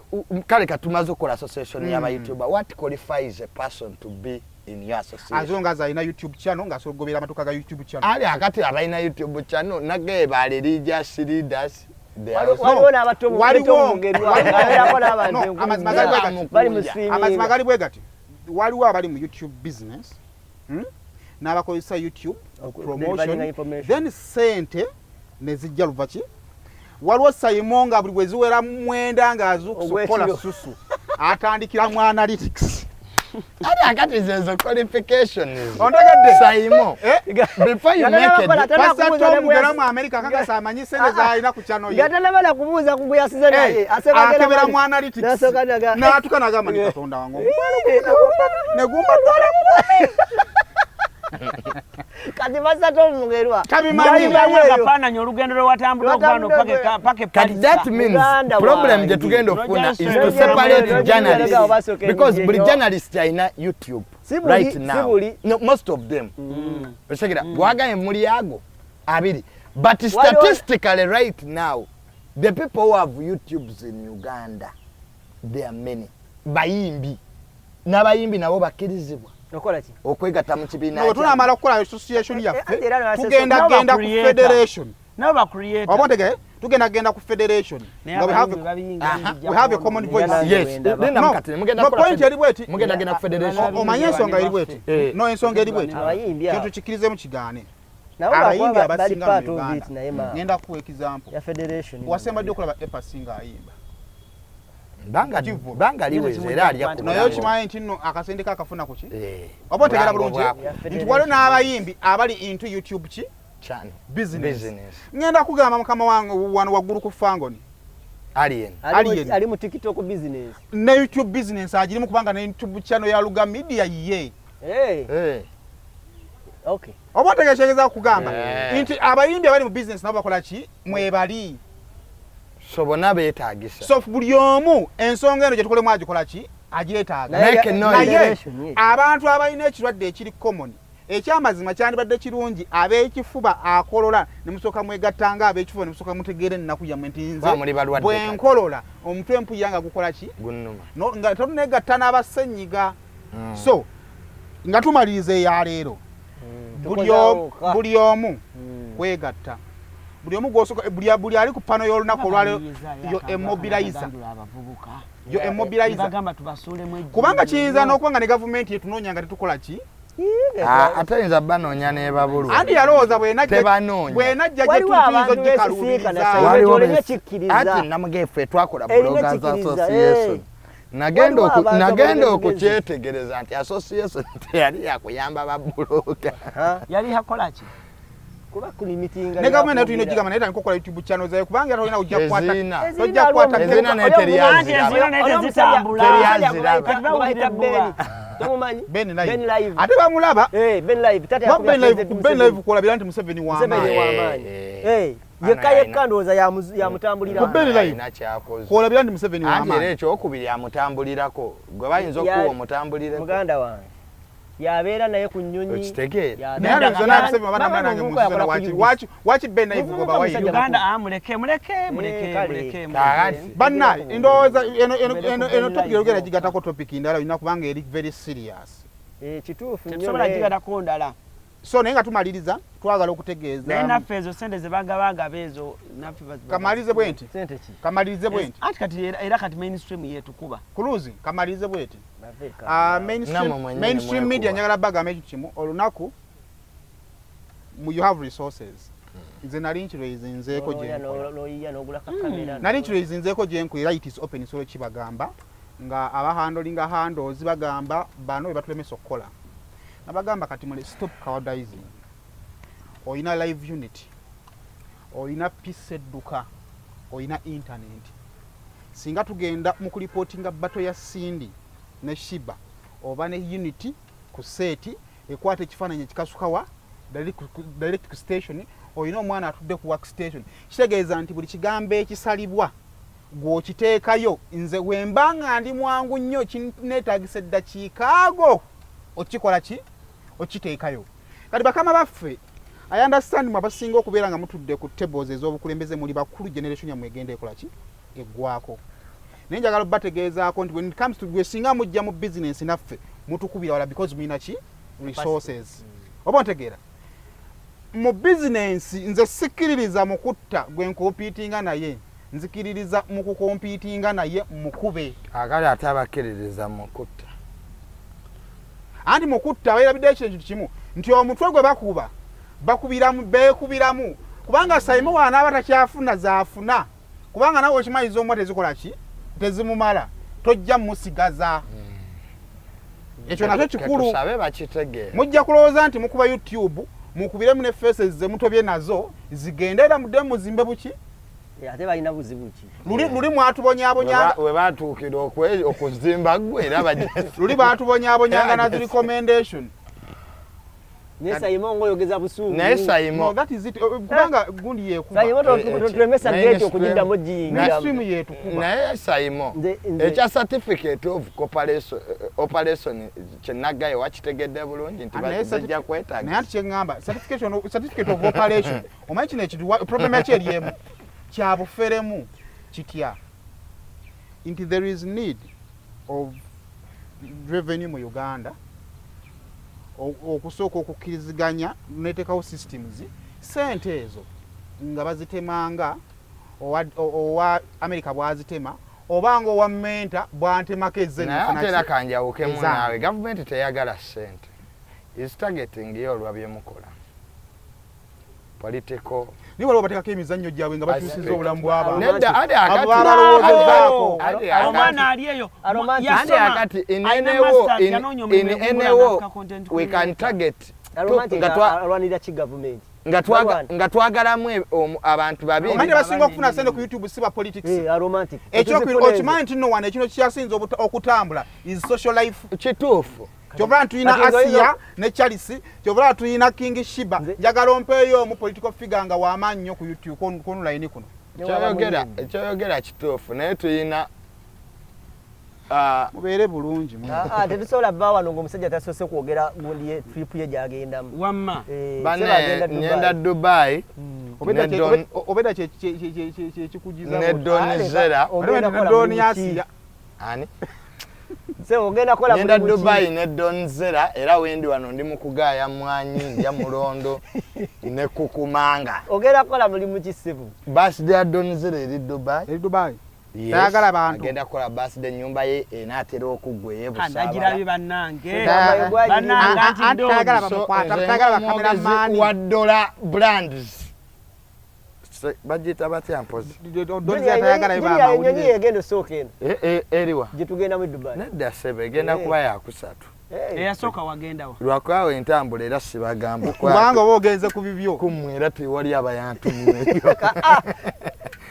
S4: kale katumaze okukola association y'aba YouTuber, what qualifies a person to be in your association?
S2: As long as alina YouTube channel ng'asobola okugobera amatuuka ga YouTube channel.
S4: Ali akati abalina YouTube channel nagaye ba religious leaders, they are
S1: Waliwo n'abato mugerwa abeerako n'abantu
S2: No,
S1: enkumi
S2: amazima
S1: nnya.
S2: gali bwe gati.
S1: Bali mu streaming.
S2: Amazima gali bwe gati, waliwo abali mu YouTube business, N'abakozesa YouTube promotion,
S1: delivering information.
S2: Then sente ne zijja luva ki, waliwo Sayimo nga buli bwe ziwera 9 ng'azuukusa okukola
S1: Ogw'ekiro.
S2: susu atandikira mu analytics.
S4: Ate akati zezo qualifications.
S2: Ontegedde?
S4: Saimo.
S2: Eh?
S4: Before you make it,
S2: Pastor Tom Mugera mu America kakasa amanyi sente z'alina ku channel ye.
S1: Gatanabala kubuuza ku gwe yasize naye.
S2: Eh, akebera mu analytics.
S1: Nasooka naga-
S2: N'atuka n'agamba ni Katonda wange. Ne gumba ddala.
S1: Kati Pastor Tom Mugerwa.
S2: Tabimanyi.
S1: Tabimanyi eyo.
S3: Akafaananyi olugendo lwe watambula okuva wano paka e
S4: Kati that
S3: Palisa.
S4: means
S1: Uganda
S4: problem
S1: wange.
S4: gye tugenda okufuna is to
S3: Roger
S4: separate
S3: Roger
S4: journalists
S1: Roger Roger
S4: because buli
S1: Roger
S4: journalist alina YouTube
S1: Si buli,
S4: right
S1: si
S4: now.
S1: buli.
S4: No, most of them. Okitegera bwagaye muli ago abiri, but statistically right now the people who have YouTubes in Uganda, there are many bayimbi, n'abayimbi nabo bakkirizibwa
S1: Okola ki?
S4: okwegatta mu kibiina.
S2: No, tunamala okukola association yaffe,
S1: Ate era
S2: tugenda
S3: Nabo
S2: genda ku
S3: creator.
S2: federation.
S3: Nabo ba creator.
S2: Oba ontegere, tugenda genda ku federation
S3: Naye
S2: nga we have
S3: abayimbi babiyingira bijja
S2: we have a
S3: kwonoona.
S2: common voice.
S1: Uganda
S4: Yes,
S1: Wendaba.
S4: linda
S2: No,
S4: mukati, mugenda
S2: no,
S4: kukola
S2: point eri bweti.
S4: Mugenda genda ku federation.
S2: Omanye ensonga eri bweti.
S4: Eh.
S2: No, ensonga eri bweti.
S1: Abayimbi abo.
S2: Kintu kikirizemu kigaane.
S1: Nabo
S2: Abayimbi
S1: bakuba bali
S2: abasinga mu
S1: part of
S2: Uganda.
S1: it naye ma.
S2: Ngenda kuwa example.
S1: Ya federation.
S2: Wasembadde okulaba Epasi ng'ayimba.
S4: Banga
S2: Kivu.
S4: banga liweze era alya ku
S2: Naye
S4: mulango.
S2: okimanyi nti nno akasente ke akafuna ku ki?
S4: Eh,
S2: Oba otegeera
S4: mulango
S2: bulungi
S4: bwako.
S1: Ya
S2: nti
S1: federation.
S2: waliwo n'abayimbi abali into YouTube ki?
S4: Channel.
S2: Business.
S4: Business.
S2: Ngenda kugamba mukama wange wano waggulu ku Fangoni.
S4: Alien.
S2: Alien.
S1: Ali mu TikTok business.
S2: Ne YouTube business agirimu kubanga ne YouTube channel ya Luga Media ye.
S1: Eh,
S4: Eh.
S1: okay.
S2: Oba otegeera kyengeza kugamba
S4: Eh.
S2: nti abayimbi abali mu business nabo bakola ki? Mwebali.
S4: So bonna beetaagisa.
S2: So buli omu ensonga eno gye tukolemu agikola ki? Agyetaaga.
S1: Naye
S4: Make a noise.
S2: Naye
S1: federation, ye.
S2: abantu abalina ekirwadde ekiri common, ekyamazima kyandibadde kirungi ab'ekifuba akolola ne musooka mwegattanga ab'ekifuba ne musooka mutegeera ennaku yammwe nti nze
S4: Ba muli balwadde
S2: bwe
S4: kati.
S2: nkolola omutwe mpuya nga gukola ki?
S4: Gunnuma.
S2: No, nga tonegatta n'abasenyiga. So nga tumaliriza eyaleero,
S1: Tukozeawo ka.
S2: buli omu kwegatta, buli omu gwosooka, buli ali ku pano y'olunaku olwaleero, yo emobilizer,
S3: Abavubuka.
S2: yo emobilizer.
S3: Bagamba tubasuulemu ejjinja.
S2: Kubanga kiyinza n'okuba nga ne gavumenti yetunoonya nga tetukola ki?
S4: Ah, ate yinza banoonya n'ebabulwa.
S2: Anti yalowooza
S4: Tebanoonya.
S2: bwenajja gye
S1: Waliwo
S2: tuyinza
S1: abantu
S2: ogikaluubiriza.
S1: beesisinkana, Saimo.
S4: Waliwo
S1: Olina kikkiriza.
S4: Ati namugefe twakola
S1: Erina
S4: Bloggers
S1: kikkiriza,
S4: Association.
S1: eh.
S4: Nagenda
S1: Waliwo abantu
S4: nagenda
S1: abalina
S4: okukyetegereza nti association teyali yakuyamba ba blogger.
S1: Ha?
S3: Yali yakola ki?
S1: Kuba kulimitinga.
S2: Ne gavumenti nayo tulina ogigamba naye tandika okukola YouTube channel zayo kubanga era tolina kujja kukwata
S4: Eziina.
S2: tojja kukwata
S4: Ezina naye teri
S3: Anti ezina naye tezitambula.
S4: Teri aziraba.
S1: Tomumanyi?
S2: Ben Live.
S1: Ben Live.
S2: Ate bamulaba.
S1: Eh, Ben Live. Tata
S2: Kuba
S1: yakubira
S2: Ben Live,
S1: President
S2: ku Ben
S1: Museveni.
S2: Live kwolabira nti Museveni
S1: Museveni
S2: w'amaanyi.
S1: w'amaanyi.
S4: Eh,
S1: Eh,
S4: Ano
S1: yekka
S4: yalina-
S1: yekka ndowooza yamutambulira.
S2: Ku Ben Live.
S4: Alina kyakoze.
S2: Kwolabira nti Museveni
S4: Anti era
S2: w'amaanyi.
S4: ekyokubiri amutambulirako gwe bayinza okuwa omutambulireko.
S1: Muganda wange. Yabeera naye ku nnyonyi.
S4: Okitegeera.
S2: Naye
S3: Nedda,
S2: ate zonna Museveni waba namuna nange mu nsi zonna
S1: Muvubuka
S2: waki waki Ben Live gwe
S1: Muvubuka
S2: bawayo.
S1: musajja
S3: Uganda, ah, muleke muleke muleke
S1: kale.
S3: muleke.
S4: Kaakati.
S3: Muleke.
S2: Bannaye ndowooza eno eno
S1: Ben
S2: topic
S1: Live
S2: erogera
S1: yokka.
S2: gigatako topic ndala olina kubanga eri very serious.
S1: Eh, kituufu nnyo
S3: Tetusobola
S1: naye.
S3: gigatako ndala.
S2: So naye nga tumaliriza twagala
S3: Naye
S2: okutegeeza
S3: naffe ezo sente ze bagabagaba ezo naffe
S2: kamalirize bwe nti
S1: Sente ki?
S2: kamalirize bwe nti
S3: Anti kati era kati mainstream yetukuba.
S2: Kuluzi kamalirize bwe nti.
S1: Bave ka.
S2: Ah,
S4: Nammwe mwennyini
S2: mainstream media
S4: mwekuba.
S2: njagala bagamba ekyo kimu olunaku you have resources. Nze nali nkiraizinzeeko
S1: N'olya,
S2: gyenkola.
S1: n'oyiya n'ogula ka kamera.
S2: Nali nkiraizinzeeko gyenkola era it is open so kibagamba nga abahandlinga handles bagamba bano be batulemesa okukola nabagamba kati mule stop cowardizing. Oyina live unit, oyina PC edduka, oyina internet. Singa tugenda mu kulipootinga battle ya Cindy ne Sheebah oba ne unit ku set ekwata ekifaananyi ekikasukawa direct ku station, oyina omwana atudde ku work station, kitegeeza nti buli kigambo ekisalibwa gw'okiteekayo. Nze wemba nga ndi mwangu nnyo kineetagisa eddakiika ago okikola ki okiteekayo. Kati bakama baffe, I understand mwe abasinga okubeera nga mutudde ku tables ez'obukulembeze muli bakulu, generation yammwe egenda ekola ki eggwako, naye njagala obategeezaako nti when it comes to gwe singa mujja mu business naffe mutukubira wala because mulina ki resources. Oba ontegeera, mu bizinensi nze sikkiririza mu kutta gwe nkompiitinga naye, nzikiririza mu kukompiitinga naye mukube.
S4: Akale ate abakkiririza mu kutta.
S2: Anti mu kutta beerabidde ekintu kimu nti omutwe gwe bakuba bakubiramu beekubiramu kubanga Saimo wanaaba takyafuna zaafuna kubanga nawe okimanyiza omwa tezikola ki tezimumala tojja musigaza. Ekyo nakyo kikulu.
S4: Katusabe bakitegeera.
S2: Mujja kulowooza nti mukuba YouTube, mukubiremu ne faces zemutobye nazo zigende, era mudde muzimbe buki.
S1: Eh, ate balina buzibu ki?
S2: Luli mwatubonyaabonyanga.
S4: We batuukira okuzimba ggwe era bajja.
S2: Luli batubonyaabonyanga na recommendation.
S1: Naye Sayimo ng'oyogeza busungu.
S4: Naye Sayimo.
S2: No, that is it. Kubanga gundi yekuba.
S1: Sayimo totulemesa gate okugiddamu giyingira.
S2: Mainstream yetukuba.
S4: Naye Sayimo, ekya certificate of operation kye naggaye wakitegedde bulungi nti zijja kwetaaga.
S2: Naye anti kye ŋŋamba, certificate of operation, omanyi kino ekintu, problem yakyo eri emu kya buferemu kitya nti there is need of revenue mu Uganda okusooka okukkiriziganya neteekawo systems, sente ezo nga bazitemanga owa America bwazitema oba nga owa menta bwantemako ezze.
S4: Naye ate era kanjawukemu naawe, gavumenti teyagala ssente, is targeting yo olwa byemukola political.
S2: Niye waliwo bateekako emizannyo gyabwe nga bakyusiza obulamu bw'abantu.
S4: Nedda, ate
S2: Abo
S4: akati
S2: babalowoozezaako.
S3: Omwana ali eyo
S4: Ate akati in any way we can target
S1: alwanirira ki gavumenti?
S4: Nga twagalamu abantu babiri.
S2: Omanyi basinga okufuna sente ku YouTube si ba politics.
S1: Aromantic.
S2: Ekyokubiri, okimanyi nti nno wano ekino kyasinze okutambula is social life.
S4: Kituufu.
S2: Kyova tulina
S1: Kati
S2: Asia ne Charles, kyova tulina King Shiba. Njagala ompeeyo omu political figure nga w'amaanyi nnyo ku YouTube ku online kuno.
S4: Kyoyogera kituufu, naye tuyina
S2: Mubeere bulungi.
S1: Ah, ah, tetusobola bba wano ng'omusajja tasoose kwogera gundi ye trip ye gy'agendamu.
S3: Wamma.
S1: Eh,
S4: Bane
S1: seba agenda Dubai.
S4: Ngenda Dubai
S2: Obedda kyekikugiza.
S4: Ne Don Zera.
S1: Ogenda kukola
S2: Don
S1: mulimu ki?
S2: Asia.
S4: Ani?
S1: Sebo, ogenda kukola
S4: Ngenda
S1: mulimu ki?
S4: Dubai ne Don Zera, era wendi wano ndi mu kugaaya mwanyi, ndya mulondo ne kukumanga.
S1: Ogenda kukola mulimu ki, ssebo?
S4: Birthday ya Don Zera eri Dubai.
S2: Eri Dubai.
S4: Yes.
S2: Tayagala bantu.
S4: Agenda kukola birthday, ennyumba ye enaatera okuggwa ey'ebusaabala.
S3: Nagirabye bannange.
S1: Gamba
S3: Bannange, anti
S2: Anti tayagala
S3: Don.
S2: bamukwata,
S4: Nze
S2: tayagala
S4: ng'omwogezi
S2: bakameramani.
S4: wa Dollar Brands, bagiyita batya mpozi?
S2: Don Zera tayagala
S1: Junior, ennyonyi
S2: bamawulire.
S1: yegenda osooka eno
S4: Eh, eh, eriwa?
S1: gye tugendamu e Dubai.
S4: Nedda ssebe, egenda
S1: Eh.
S4: kuba yakusatu.
S1: Eh,
S3: Eyasooka wagendawa?
S4: Lwakubawo entambula era sibagamba.
S2: Kubanga oba ogenze ku bibyo.
S4: Kummwe era tewali abayantumweyo.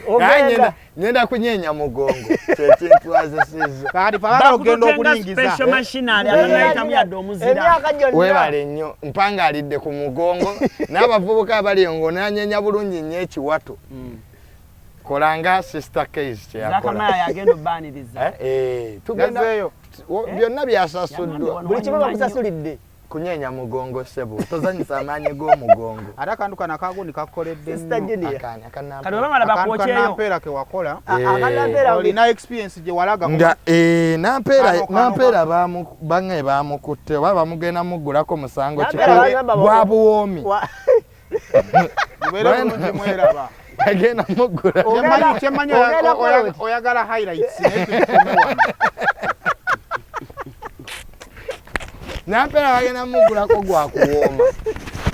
S1: Ogenda
S4: Ngenda kunyeenya mugongo, kyekintwazisiza.
S2: Kati fe abagala okugenda
S3: Bakututenga
S2: okulingiza.
S3: special machinery atanayitamu yadde omuzira.
S1: Emyaka gyonna.
S4: Weebale nnyo, mpangalidde ku mugongo n'abavubuka abali ngo nanyenya bulungi nnyo ekiwato. Kolanga Sister Case kyeyakola.
S3: Zakamaya yagenda obbaaniriza.
S4: Eh, eh, tugenda
S2: Yazzeeyo.
S4: Byonna byasasuddwa.
S1: Buli kimu bakusasulidde.
S4: Kunyeenya mugongo ssebo, tozanyisa amaanyi g'omugongo.
S2: Ate akantu kano akagundi kakoledde
S1: Sister
S2: nnyo.
S1: Junior.
S4: Akaani, akanampeera.
S3: Kati bwe bamala
S2: Akantu
S3: bakwokyeyo.
S2: kanampeera ke wakola.
S1: Akanampeera.
S2: Olina experience gye walaga.
S4: Nga nampeera
S2: Kano, kano,
S4: nampeera bange bamukutte oba bamugenda muggulako musango ki?
S1: Nampeera bagamba
S4: Gwa buwoomi.
S2: Mubeere bulungi mweraba.
S4: Agenda muggula.
S2: Kyemmanyi
S1: Ogenda kukola oti?
S2: oyagala highlights, naye tubikome wano.
S4: Nampeera bagenda muggulako gwa kuwooma.